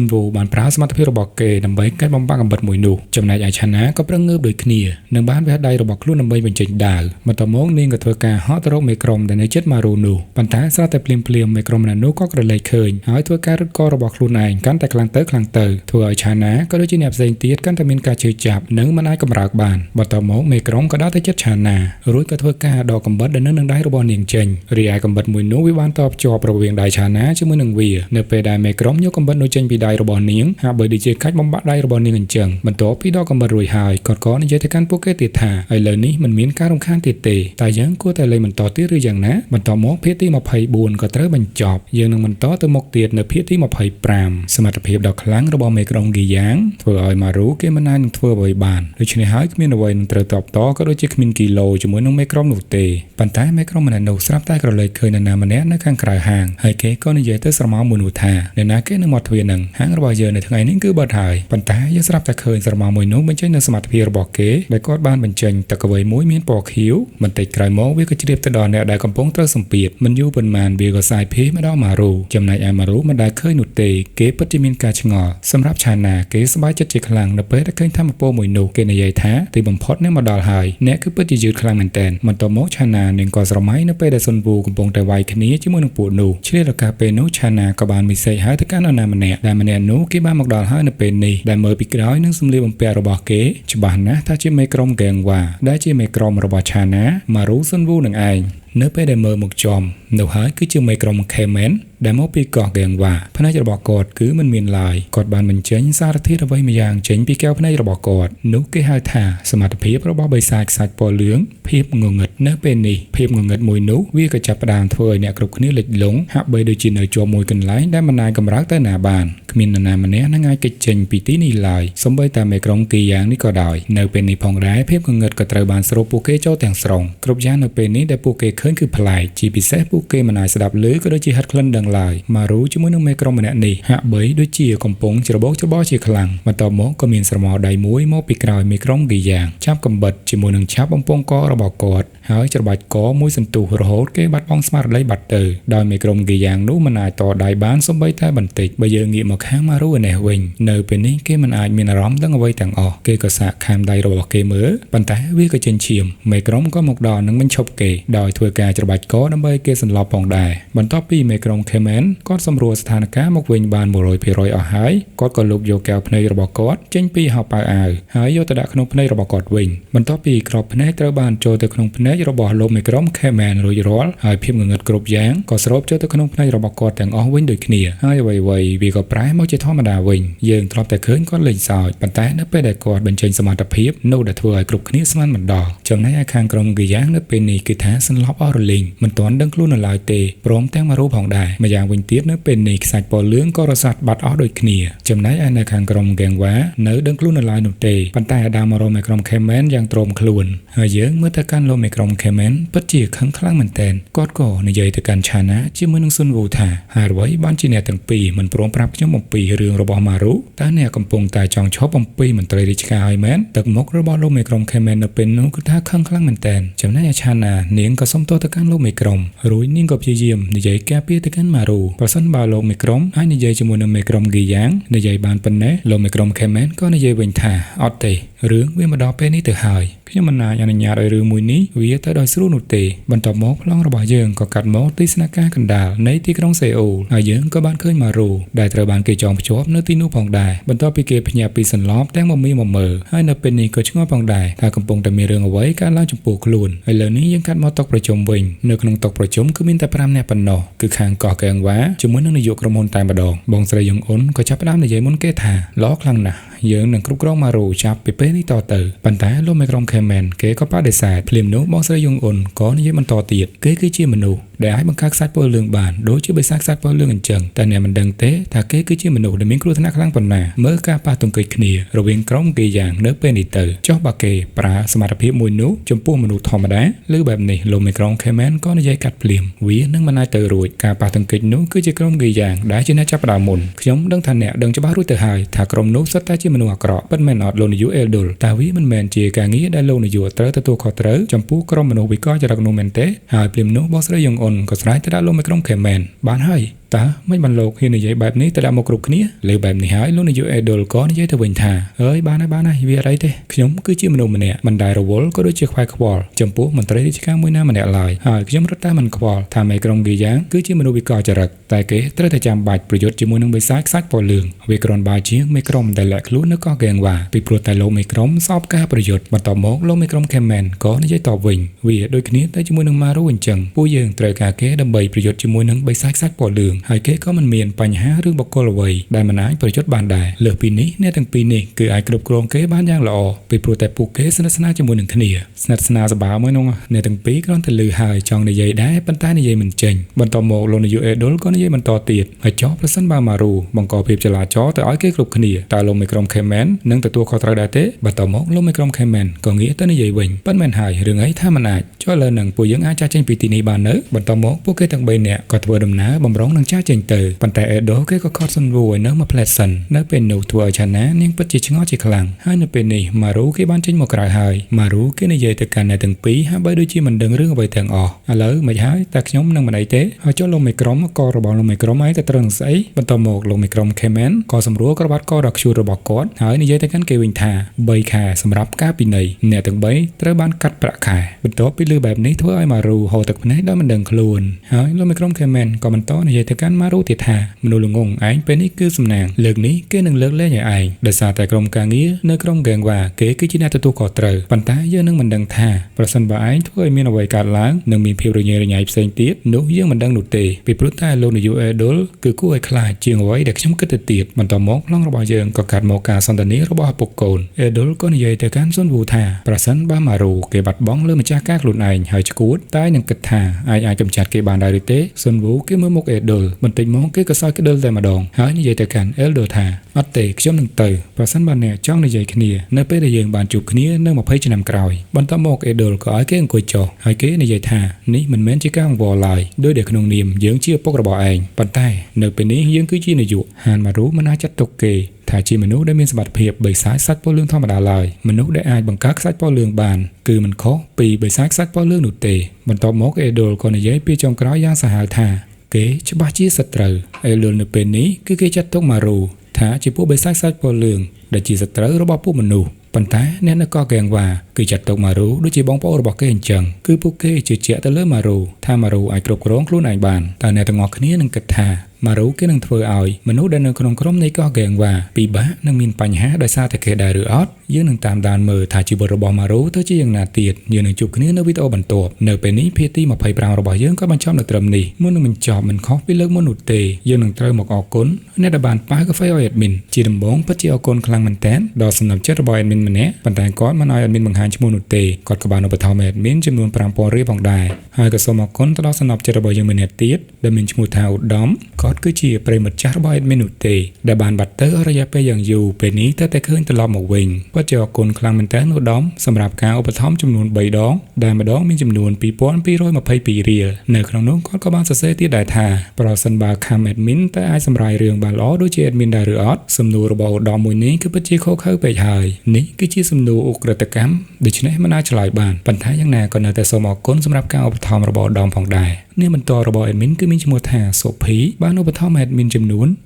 វូបានប្រើសមត្ថភាពរបស់គេដើម្បីកាត់បំបាក់កំបិតមួយនោះចំណែកឯឆាណាក៏ប្រឹងងើបដូចគ្នានិងបានវះដៃរបស់ខ្លួនដើម្បីបញ្ចេញដាវបន្ទាប់មកនាងក៏ធ្វើការហក់ទៅរកមេក្រុមដែលនៅជិតម៉ារូនោះប៉ុន្តែស្រាប់តែភ្លាមភ្លាមមេក្រុមណានោះក៏ក្រឡេកឃើញហើយធ្វើការរត់ករបស់ខ្លួនឯងកាន់តែខ្លាំងទៅខ្លាំងទៅធ្វើឲ្យឆាណាក៏ដូចជាអ្នកផ្សេងទៀតកាន់តែមានការជឿចាប់និងមិនអាចកម្រើកបានបន្ទាប់មកមេក្រុមក៏ដើរទៅជិតឆាណារួចក៏ធ្វើការដកកំបិតដែលនៅនឹងដៃរបស់នាងចេញរីឯកំបិតមួយនោះវាបានតភ្ជាប់រវាងដៃឆាណាជាមួយនឹងវានៅពេលដែលមេក្រុមយកកំបិតនោះចេញពីដៃរបស់នាងហាក់បីដូចជាកាច់បំបាក់ដៃរបស់នាងអញ្ចឹងបន្ទាប់ពីដកកំបិតរួចហើយគាត់ក៏និយាយទៅកាន់ពួកគេទៀតថាឥឡូវនេះមិនមានការរំខានទៀតទេតែយើងគួរតែលេងបន្តទៀតឬយ៉ាងណាបន្តមកភាគទី24ក៏ត្រូវបញ្ចប់យើងនឹងបន្តទៅមុខទៀតនៅភាគទី25សមត្ថភាពដ៏ខ្លាំងរបស់មេក្រុមហ្គីយ៉ាងធ្វើឲ្យម៉ារូគេមិនអាចនឹងធ្វើអ្វីបានដូច្នេះហើយគ្មានអ្វីនឹងត្រូវតបតក៏ដូចជាគ្មានគីឡូជាមួយនឹងមេក្រុមនោះទេប៉ុន្តែមេក្រុមម្នាក់នោះស្រាប់តែក្រឡេកឃើញនរណាម្នាក់នៅខាងក្រៅហាងហើយគេក៏និយាយទៅស្រមោលមួយនោះថានរណាគេនឹងមកទ្វារនឹងហាងរបស់យើងនៅថ្ងៃនេះគឺបិទហើយប៉ុន្តែយើងស្រាប់តែឃើញស្រមោលមួយនោះបញ្ចេញនូវសមត្ថភាពរបស់គេដែលគាត់បានបញ្ចេញទឹកអ្វីមួយមានពណ៌ខៀវបន្តិចក្រោយមកវាក៏ជ្រាបទៅដល់អ្នកដែលកំពុងត្រូវសម្ពាធមិនយូរប៉ុន្មានវាក៏សាយភាយមកដល់ម៉ារូចំណែកឯម៉ារូមិនដែលឃើញនោះទេគេពិតជាមានការឆ្ងល់សម្រាប់ឆាណាគេសប្បាយចិត្តជាខ្លាំងនៅពេលដែលឃើញធម្មពលមួយនោះគេនិយាយថាទីបំផុតអ្នកមកដល់ហើយអ្នកគឺពិតជាយឺតខ្លាំងមែនទែនបន្ទាប់មកឆាណានាងក៏ស្រមៃនៅពេលដែលសុនវូកំពុងតែវាយគ្នាជាមួយនឹងពួកនោះឆ្លៀតឱកាសពេលនោះឆាណាក៏បានមីសេកហើយទៅកាន់នរណាម្នាក់ដែលម្នាក់នោះគេបានមកដល់ហើយនៅពេលនេះដែលមើលពីក្រោយនឹងសម្លៀកបំពាក់របស់គេច្បាស់ណាស់ថាជាមេក្រុមហ្គេងវ៉ាដែលជាមេក្រុមរបស់ឆាណាម៉ារូសុនវូនឹងឯងនៅពេលដែលមើលមកចំនោះហើយគឺជាមេក្រុមខេមែនដែលមកពីកោះហ្គេងវ៉ាភ្នែករបស់គាត់គឺមិនមានឡើយគាត់បានបញ្ចេញសារធាតុអ្វីម្យ៉ាងចេញពីកែវភ្នែករបស់គាត់នោះគេហៅថាសមត្ថភាពរបស់បិសាចខ្សាច់ពណ៌លឿងភាពងងឹតនៅពេលនេះភាពងងឹតមួយនោះវាក៏ចាប់ផ្ដើមធ្វើឲ្យអ្នកគ្រប់គ្នាលិចលង់ហាក់បីដូចជានៅជាប់មួយកន្លែងដែលមិនអាចកម្រើកទៅណាបានគ្មាននរណាម្នាក់នឹងអាចគេចចេញពីទីនេះឡើយសូម្បីតែមេក្រុមគីយ៉ាងនេះក៏ដោយនៅពេលនេះផងដែរភាពងងឹតក៏ត្រូវបានស្រូបពួកគេចូលទាំងស្រុងគ្រប់យ៉ាងនៅពេលនេះដែលពួកគេឃើញគឺប្លែកជាពិសេសពួកគេមិនអាចស្ដាប់ឮក៏ដូចជាហិតក្លិនដឹងឡើយម៉ារូជាមួយនឹងមេក្រុមម្នាក់នេះហាក់បីដូចជាកំពុងច្របូកច្របល់ជាខ្លាំងបន្ទាប់មកក៏មានស្រមោលដៃមួយមកពីក្រោយមេក្រុមហ្គីយ៉ាងចាប់កំបិតជាមួយនឹងឆាប់បំពង់ករបស់គាត់ហើយច្របាច់កមួយសន្ទុះរហូតគេបាត់បង់ស្មារតីបាត់ទៅដោយមេក្រុមហ្គីយ៉ាងនោះមិនអាចតដៃបានសូម្បីតែបន្តិចបើយើងងាកមកខាងម៉ារូឯនេះវិញនៅពេលនេះគេមិនអាចមានអារម្មណ៍ដឹងអ្វីទាំងអស់គេក៏សាកខាំដៃរបស់គេមើលប៉ុន្តែវាក៏ចេញឈាមមេក្រុមក៏មកដល់នឹងបញ្ឈប់គេដោយធ្វើការច្របាច់កដើម្បីគេសន្លប់ផងដែរបន្ទាប់ពីមេក្រុមខេមែនគាត់សម្រួលស្ថានភាពមកវិញបាន100%អស់ហើយគាត់ក៏លូកយកកែវភ្នែករបស់គាត់ចេញពីហោប៉ៅអាវហើយយកទៅដាក់ក្នុងភ្នែករបស់គាត់វិញបន្ទាប់ពីក្របភ្នែកត្រូវបានចូលទៅក្នុងភ្នែករបស់លោកមេក្រុមខេមែនរួចរាល់ហើយភាពងងឹតគ្រប់យ៉ាងក៏ស្រូបចូលទៅក្នុងភ្នែករបស់គាត់ទាំងអស់វិញដូចគ្នាហើយអ្វីៗវាក៏ប្រែមកជាធម្មតាវិញយើងធ្លាប់តែឃើញគាត់លេងសើចប៉ុន្តែនៅពេលដែលគាត់បញ្ចេញសមត្ថភាពនោះដែលធ្វើឲ្យគ្រប់គ្នាស្មានមិនដល់ចំណែកឯខាងក្រុមហ្គីយ៉ាងនៅពេលនេះគឺថាសន្លប់អស់រលីងមិនទាន់ដឹងខ្លួននៅឡើយទេព្រមទាំងម៉ារូផងដែរម្យ៉ាងវិញទៀតនៅពេលនេះខ្សាច់ពណ៌លឿងក៏រសាត់បាត់អស់ដូចគ្នាចំណែកឯនៅខាងក្រុមហ្គេងវ៉ានៅដឹងខ្លួននៅឡើយនោះទេប៉ុន្តែអាដាមមករកមេក្រុមខេមែនយ៉ាងទ្រាំខ្លួនហើយយើងមើលទៅកាន់លោកមេក្រុមខេមែនពិតជាខឹងខ្លាំងមែនទែនគាត់ក៏និយាយទៅកាន់ឆាណាជាមួយនឹងសុនវូថាហើយអ្វីបានជាអ្នកទាំងពីរមិនព្រមប្រាប់ខ្ញុំអំពីរឿងរបស់ម៉ារូតើអ្នកកំពុងតែចង់ឈប់អំពីមន្ត្រីរាជការហើយមែនទឹកមុខរបស់លោកមេក្រុមខេមែននៅពេលនោះគឺថាខឹងខ្លាំងមែនទែនចំណែកឯឆាណានាងក៏សុំទោសទៅកាន់លោកមេក្រុមរួចនាងក៏ព្យាយាមនិយាយការពារទៅកាន់ម៉ារូប្រសិនបើលោកមេក្រុមអាចនិយាយជាមួយនឹងមេក្រុមហ្គីយ៉ាងនិយាយបានប៉ុណ្ណេះលោកមេក្រុមខេមែនក៏និយាយវិញថាអត់ទេរឿងវាមកដល់ពេលនេះទៅហើយខ្ញុំមិនអាចអនុញ្ញាតឲ្យរឿងមួយនេះវាទៅដោយស្រួលនោះទេបន្ទាប់មកប្លង់របស់យើងក៏កាត់មកទីស្នាក់ការកណ្ដាលនៃទីក្រុងសេអ៊ូលហើយយើងក៏បានឃើញម៉ារូដែលត្រូវបានគេចងភ្ជាប់នៅទីនោះផងដែរបន្ទាប់ពីគេភ្ញាក់ពីសន្លប់ទាំងមមីមមើហើយនៅពេលនេះក៏ឆ្ងល់ផងដែរថាកំពុងតែមានរឿងអ្វីកើតឡើងចំពោះខ្លួនឥឡូវនេះយើងកាត់មកតុប្រជុំវិញនៅក្នុងតុប្រជុំគឺមានតែ5នាក់ប៉ុណ្ណោះគឺខាងកោះកែងវ៉ាជាមួយនឹងនាយកក្រុមហ៊ុនតែម្ដងបងស្រីយងអ៊ុនក៏ចាប់ផ្ដើមនិយាយមុនគេថាល្អខ្លាំងណាស់ យើងនឹងគ្រប់គ្រងម៉ារូចាប់ពីពេលនេះតទៅប៉ុន្តែលោកមេក្រុម Kemen គេក៏បដិសេធភ្លាមនោះបងស្រីយងអ៊ុនក៏និយាយបន្តទៀតគេគឺជាមនុស្សដែលអាចបង្កើតខ្សាច់ពណ៌លឿងបានដូចជាបិសាចខ្សាច់ពណ៌លឿងអញ្ចឹងតែអ្នកមិនដឹងទេថាគេគឺជាមនុស្សដែលមានគ្រោះថ្នាក់ខ្លាំងប៉ុណ្ណាមើលការប៉ះទង្គិចគ្នារវាងក្រុមគេយ៉ាងនៅពេលនេះទៅចុះបើគេប្រើសមត្ថភាពមួយនោះចំពោះមនុស្សធម្មតាឬបែបនេះលោកមេក្រុម Kemen ក៏និយាយកាត់ភ្លាមវានឹងមិនអាចទៅរួចការប៉ះទង្គិចនោះគឺជាក្រុមគេយ៉ាងដែលជាអ្នកចាប់ផ្ដើមមុនខ្ញុំដឹងថាអ្នកដឹងច្បាស់រួចទៅហើយថាក្រុមនោះសុទ្ធតែជាមនុស្សអាក្រក់ពិតមែនអត់លោកនាយកអេលឌុលតើវាមិនមែនជាការងារដែលលោកនាយកត្រូវទទួលខុសត្រូវចំពោះក្រុមមនុស្សវិកលចរិតនោះមែនទេហើយភ្លាមនោះបងស្រីយងអ៊ុនក៏ស្រែកទៅដល់លោកមេក្រុម Kemen បានហើយតើមិនបានលោកហ៊ាននិយាយបែបនេះទៅដល់មកគ្រប់គ្នាលើបែបនេះហើយលោកនាយកអេឌុលក៏និយាយទៅវិញថាអើយបានហើយបានហើយវាអីទេខ្ញុំគឺជាមនុស្សម្នាក់មិនដែលរវល់ក៏ដូចជាខ្វាយខ្វល់ចំពោះមន្ត្រីរាជការមួយណាម្នាក់ឡើយហើយខ្ញុំរត់តែមិនខ្វល់ថាមេក្រុមគេយ៉ាងគឺជាមនុស្សវិកលចរិតតែគេត្រូវតែចាំបាច់ប្រយុទ្ធជាមួយនឹងបិសាចខ្សាច់ពណ៌លឿងវាគ្រាន់បើជាងមេក្រុមដែលលាក់ខ្លួននៅកោះហ្គេងវ៉ាពីព្រោះតែលោកមេក្រុមសោបការប្រយុទ្ធបន្ទាប់មកលោកមេក្រុម Kemen ក៏និយាយតបវិញវាដូចគ្នាតែជាមួយនឹងម៉ារូអញ្ចឹងពួកយើងត្រូវការគេដើម្បីប្រយុទ្ធជាមួយនឹងបិសាចខ្សាច់ពណ៌លឿងហើយគេក៏មិនមានបញ្ហារឿងបុគ្គលអ្វីដែលមិនអាចប្រយុទ្ធបានដែរលើសពីនេះអ្នកទាំងពីរនេះគឺអាចគ្រប់គ្រងគេបានយ៉ាងល្អពីព្រោះតែពួកគេស្និទ្ធស្នាលជាមួយនឹងគ្នាស្និទ្ធស្នាលសប្បាយមួយនោះអ្នកទាំងពីរគ្រាន់តែលឺហើយចង់និយាយដែរប៉ុន្តែនិយាយមិនចេញបន្ទាប់មកលោកនាយកអេឌុលក៏និយាយបន្តទៀតហើយចោះប្រសិនបើម៉ារូបង្កភាពចលាចលទៅឲ្យគេគ្រប់គ្នាតើលោកមេក្រុម Kemen នឹងទទួលខុសត្រូវដែរទេបន្ទាប់មកលោកមេក្រុម Kemen ក៏ងាកទៅនិយាយវិញប៉ុន្មានហើយរឿងអីថាមិនអាចចុះឥឡូវនឹងពួកយើងអាចចាស់ចេញពីទីនេះបាននៅបន្ទាប់មកពួកគេទាំង3នាក់ក៏ធ្វើដំណើរបម្រុងនឹងចាស់ចេញទៅប៉ុន្តែអេដូគេក៏ខត់សុនវូឲ្យនៅមួយផ្លែសិននៅពេលនោះធ្វើឲ្យឆាណានាងពិតជាឆ្ងល់ជាខ្លាំងហើយនៅពេលនេះម៉ារូគេបានចេញមកក្រៅហើយម៉ារូគេនិយាយទៅកាន់អ្នកទាំងពីរហាក់បីដូចជាមិនដឹងរឿងអ្វីទាំងអស់ឥឡូវមិនហើយតែខ្ញុំនឹងមិនអីទេហើយចុះលោកមេក្រុមក៏របស់លោកមេក្រុមឯងទៅត្រឹងស្អីបន្ទាប់មកលោកមេក្រុម Kemen ក៏សម្រួលក្រវ៉ាត់កដ៏ខ្ជូតរបស់គាត់ហើយនិយាយទៅកាន់គេវិញថា3ខែសម្រាប់ការពិន័យអ្នកទាំង3ត្រូវបានកាត់ប្រាក់ខែបន្ទាប់ពីលើបែបនេះធ្វើឲ្យម៉ារូហូរទឹកភ្នែកដោយមិនដឹងខ្លួនហើយលោកមេក្រុម Kemen ក៏បន្តនិយាយទៅកាន់ម៉ារូទៀតថាមនុស្សល្ងងឯងពេលនេះគឺសំណាងលើកនេះគេនឹងលើកលែងឲ្យឯងដោយសារតែក្រុមការងារនៅក្រុមហ្គេងវ៉ាគេគឺជាអ្នកទទួលខុសត្រូវប៉ុន្តែយើងនឹងមិនដឹងថាប្រសិនបើឯងធ្វើឲ្យមានអ្វីកើតឡើងនឹងមានភាពរញ៉េរញ៉ៃផ្សេងទៀតនោះយើងមិនដឹងនោះទេពីព្រោះតែលោកនាយកអេឌុលគឺគួរឲ្យខ្លាចជាងអ្វីដែលខ្ញុំគិតទៅទៀតបន្ទាប់មកប្លង់របស់យើងក៏កាត់មកការសន្ទនារបស់ឪពុកកូនអេឌុលក៏និយាយទៅកាន់សុនវូថាប្រសិនបើម៉ារូគេបាត់បង់លើម្ចាស់ការខ្លួនឯងហើយឈួតតែនឹងគិតថាអាចកម្ចាត់គេបានដែរឬទេសុនវូគេមើលមុខអេឌុលបន្តិចមកគេក៏សើចក្តិលតែម្ដងហើយនិយាយទៅកាន់អេលដូថាអត់ទេខ្ញុំនឹងទៅប្រសិនបើអ្នកចង់និយាយគ្នានៅពេលដែលយើងបានជួបគ្នានៅ20ឆ្នាំក្រោយបន្ទាប់មកអេឌុលក៏ឲ្យគេអង្គុយចុះហើយគេនិយាយថានេះមិនមែនជាការអង្វរឡើយដោយដែលក្នុងនាមយើងជាឪពុករបស់ឯងប៉ុន្តែនៅពេលនេះយើងគឺជានាយកហានម៉ារូមិនអាចចាត់ទុកគេថាជាមនុស្សដែលមានសមត្ថភាពបិសាចសាច់ពណ៌លឿងធម្មតាឡើយមនុស្សដែលអាចបង្កើតខ្សាច់ពណ៌លឿងបានគឺមិនខុសពីបិសាចខ្សាច់ពណ៌លឿងនោះទេបន្ទាប់មកអេឌុលក៏និយាយពីចុងក្រោយយ៉ាងសាហាវថាគេច្បាស់ជាសត្រូវអេលុលនៅពេលនេះគឺគេចាត់ទុកម៉ារូថាជាពួកបិសាចសាច់ពណ៌លឿងដែលជាសត្រូវរបស់ពួកមនុស្សប៉ុន្តែអ្នកនៅកោះហ្គេងវ៉ាគឺចាត់ទុកម៉ារូដូចជាបងប្អូនរបស់គេអញ្ចឹងគឺពួកគេជឿជាក់ទៅលើម៉ារូថាម៉ារូអាចគ្រប់គ្រងខ្លួនឯងបានតើអ្នកទាំងអស់គ្នានឹងគិតថាម៉ារូគេនឹងធ្វើឲ្យមនុស្សដែលនៅក្នុងក្រុមនៃកោះហ្គេងវ៉ាពិបាកនឹងមានបញ្ហាដោយសារតែគេដែរឬអត់យើងនឹងតាមដានមើលថាជីវិតរបស់ម៉ារូទៅជាយ៉ាងណាទៀតយើងនឹងជួបគ្នានៅវីដេអូបន្ទាប់នៅពេលនេះភាគទី25របស់យើងក៏បញ្ចប់នៅត្រឹមនេះមុននឹងបញ្ចប់មិនខុសពីលើកមុននោះទេយើងនឹងត្រូវមកអរគុណអ្នកដែលបានប៉ាវកាហ្វេឲ្យ admin ជាដំបូងពិតជាអរគុណខ្លាំងមែនទែនដល់សំណព្វចិត្តរបស់ admin ម្នាក់ប៉ុន្តែគាត់មិនឲ្យ admin បង្ហាញឈ្មោះនោះទេគាត់ក៏បានឧបត្ថម្ភ admin ចំនួន5000រៀលផងដែរហើយក៏សូមអរគុណទៅដល់សំណព្វចិត្តរបស់យើងម្នាក់ទៀតដែលមានឈ្មោះថាឧត្តមគាត់គឺជាប្រិមិត្តចាស់របស់ admin នោះទេដែលបានបាត់ទៅអស់រយៈពេលយ៉ាងយូរពេលនេះតែឃើញត្រឡប់មកវិញគាត់ជាអរគុណខ្លាំងមែនទែនឧត្តមសម្រាប់ការឧបត្ថម្ភចំនួន3ដងដែលម្ដងមានចំនួន2222រៀលនៅក្នុងនោះគាត់ក៏បានសរសេរទៀតដែរថាប្រសិនបើខាំ admin តែអាចសម្រាយរឿងបានល្អដូចជា admin ដែរឬអត់សំណួររបស់ឧត្តមមួយនេះគឺពិតជាខុសខើពេកហើយនេះគឺជាសំណួរឧក្រិដ្ឋកម្មដូច្នេះមិនអាចឆ្លើយបានប៉ុន្តែយ៉ាងណាក៏នៅតែសូមអរគុណសម្រាប់ការឧបត្ថម្ភរបស់ឧត្តមផងដែរនេះបន្តរបស់ admin គឺមានឈ្មោះថាសុភីបានឧបត្ថម្ភ admin ចំនួន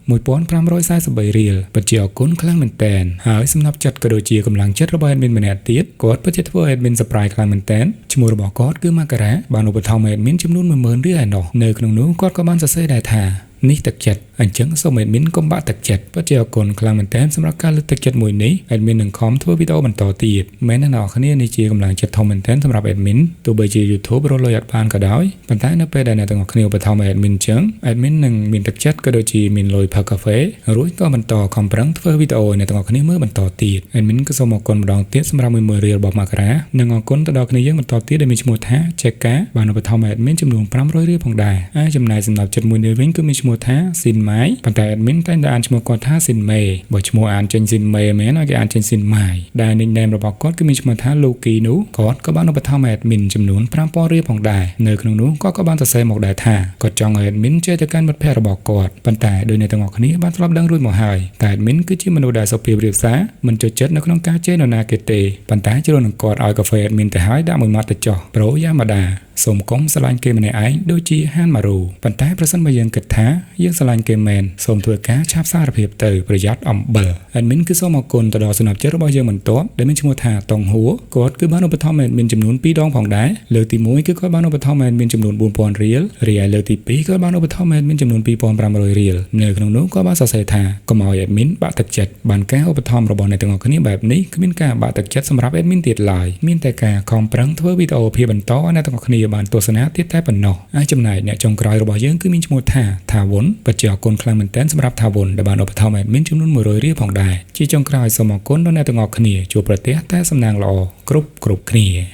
1543រៀលពិតជាអរគុណខ្លាំងមែនទែនហើយសំណព្វចិត្តក៏ដូចជាកម្លាំងចិត្តរបស់ admin ម្នាក់ទៀតគាត់ពិតជាធ្វើ admin surprise ខ្លាំងមែនទែនឈ្មោះរបស់គាត់គឺមករាបានឧបត្ថម្ភ admin ចំនួន10000រៀលឯណោះនៅក្នុងនោះគាត់ក៏បានសរសេរដែរថានេះទឹកចិត្ត អញ្ចឹងសូម admin កុំបាក់ទឹកចិត្តពិតជាអរគុណខ្លាំងមែនទែនសម្រាប់ការលើកទឹកចិត្តមួយនេះ admin នឹងខំធ្វើវីដេអូបន្តទៀតមែនណាអ្នកនរគ្នានេះជាកម្លាំងចិត្តធំមែនទែនសម្រាប់ admin ទោះបីជា YouTube រកលុយអត់បានក៏ដោយប៉ុន្តែនៅពេលដែលអ្នកទាំងអស់គ្នាឧបត្ថម្ភឲ្យ admin ចឹង admin នឹងមានទឹកចិត្តក៏ដូចជាមានលុយផឹកកាហ្វេរួចក៏បន្តខំប្រឹងធ្វើវីដេអូឲ្យអ្នកទាំងអស់គ្នាមើលបន្តទៀត admin ក៏សូមអរគុណម្ដងទៀតសម្រាប់10000រៀលរបស់មករានិងអរគុណទៅដល់គ្នាយើងបន្តទៀតដែលមានឈ្មោះថាចេកាបានឧបត្ថម្ភឲ្យ admin ចំនួន500រៀលផងដែរហើយចំណែកសម្រាប់ចិត្តមួយនេះវិញគឺមានឈ្មោះថាស៊ីនម៉ាយប៉ុន្តែ admin តែងតែអានឈ្មោះគាត់ថាស៊ីនមេបើឈ្មោះអានចេញស៊ីនមេមែនឲ្យគេអានចេញស៊ីនម៉ាយដែល nickname របស់គាត់គឺមានឈ្មោះថា Lucky នោះគាត់ក៏បានឧបត្ថម្ភឲ្យ admin ចំនួន5000រៀលផងដែរនៅក្នុងនោះគាត់ក៏បានសរសេរមកដែរថាគាត់ចង់ឲ្យ admin ជេរទៅកាន់មិត្តភ័ក្តិរបស់គាត់ប៉ុន្តែដោយអ្នកទាំងអស់គ្នាបានធ្លាប់ដឹងរួចមកហើយតែ admin គឺជាមនុស្សដែលសុភាពរាបសារមិនចូលចិត្តនៅក្នុងការជេរនរណាគេទេប៉ុន្តែជ្រុលនឹងគាត់ឲ្យកាហ្វេ admin ទៅហើយដាក់មួយម៉ាត់ទៅចោះប្រូយ៉ាម៉ាដាសូមកុំស្រឡាញ់គេម្នាក់ឯងដូចជាហានម៉ារូប៉ុន្តែប្រសិនបើយើងគិតថាយើងស្រឡាញ់គេមែនសូមធ្វើការឆាបសារភាពទៅប្រយ័ត្នអំបិល admin គឺសូមអរគុណទៅដល់សំណាប់ចិត្តរបស់យើងបន្ទាប់ដែលមានឈ្មោះថាតុងហួរគាត់គឺបានឧបត្ថម្ភ admin ចំនួន2ដងផងដែរលើកទី1គឺគាត់បានឧបត្ថម្ភ admin ចំនួន4000រៀលរីឯលើកទី2គាត់បានឧបត្ថម្ភ admin ចំនួន2500រៀលនៅក្នុងនោះគាត់បានសរសេរថាកុំឲ្យ admin បាក់ទឹកចិត្តបានការឧបត្ថម្ភរបស់អ្នកទាំងអស់គ្នាបែបនេះគ្មានការបាក់ទឹកចិត្តសម្រាប់ admin ទៀតឡើយមានតែការខំប្រឹងធ្វើវីដេអូភាគបន្តឲ្យអ្នកទាំងអស់គ្នាបានទស្សនាទៀតតែប៉ុណ្ណោះហើយចំណែកអ្នកចុងក្រោយរបស់យើងគឺមានឈ្មោះថាថាវុនពិតជាអរគុណខ្លាំងមែនទែនសម្រាប់ថាវុនដែលបានឧបត្ថម្ភ admin ចំនួន100រៀលផងដែរជាចុងក្រោយសូមអរគុណដល់អ្នកទាំងអស់គ្នាជួបប្រទះតែសំណាងល្អគ្រប់គ្រប់គ្នា។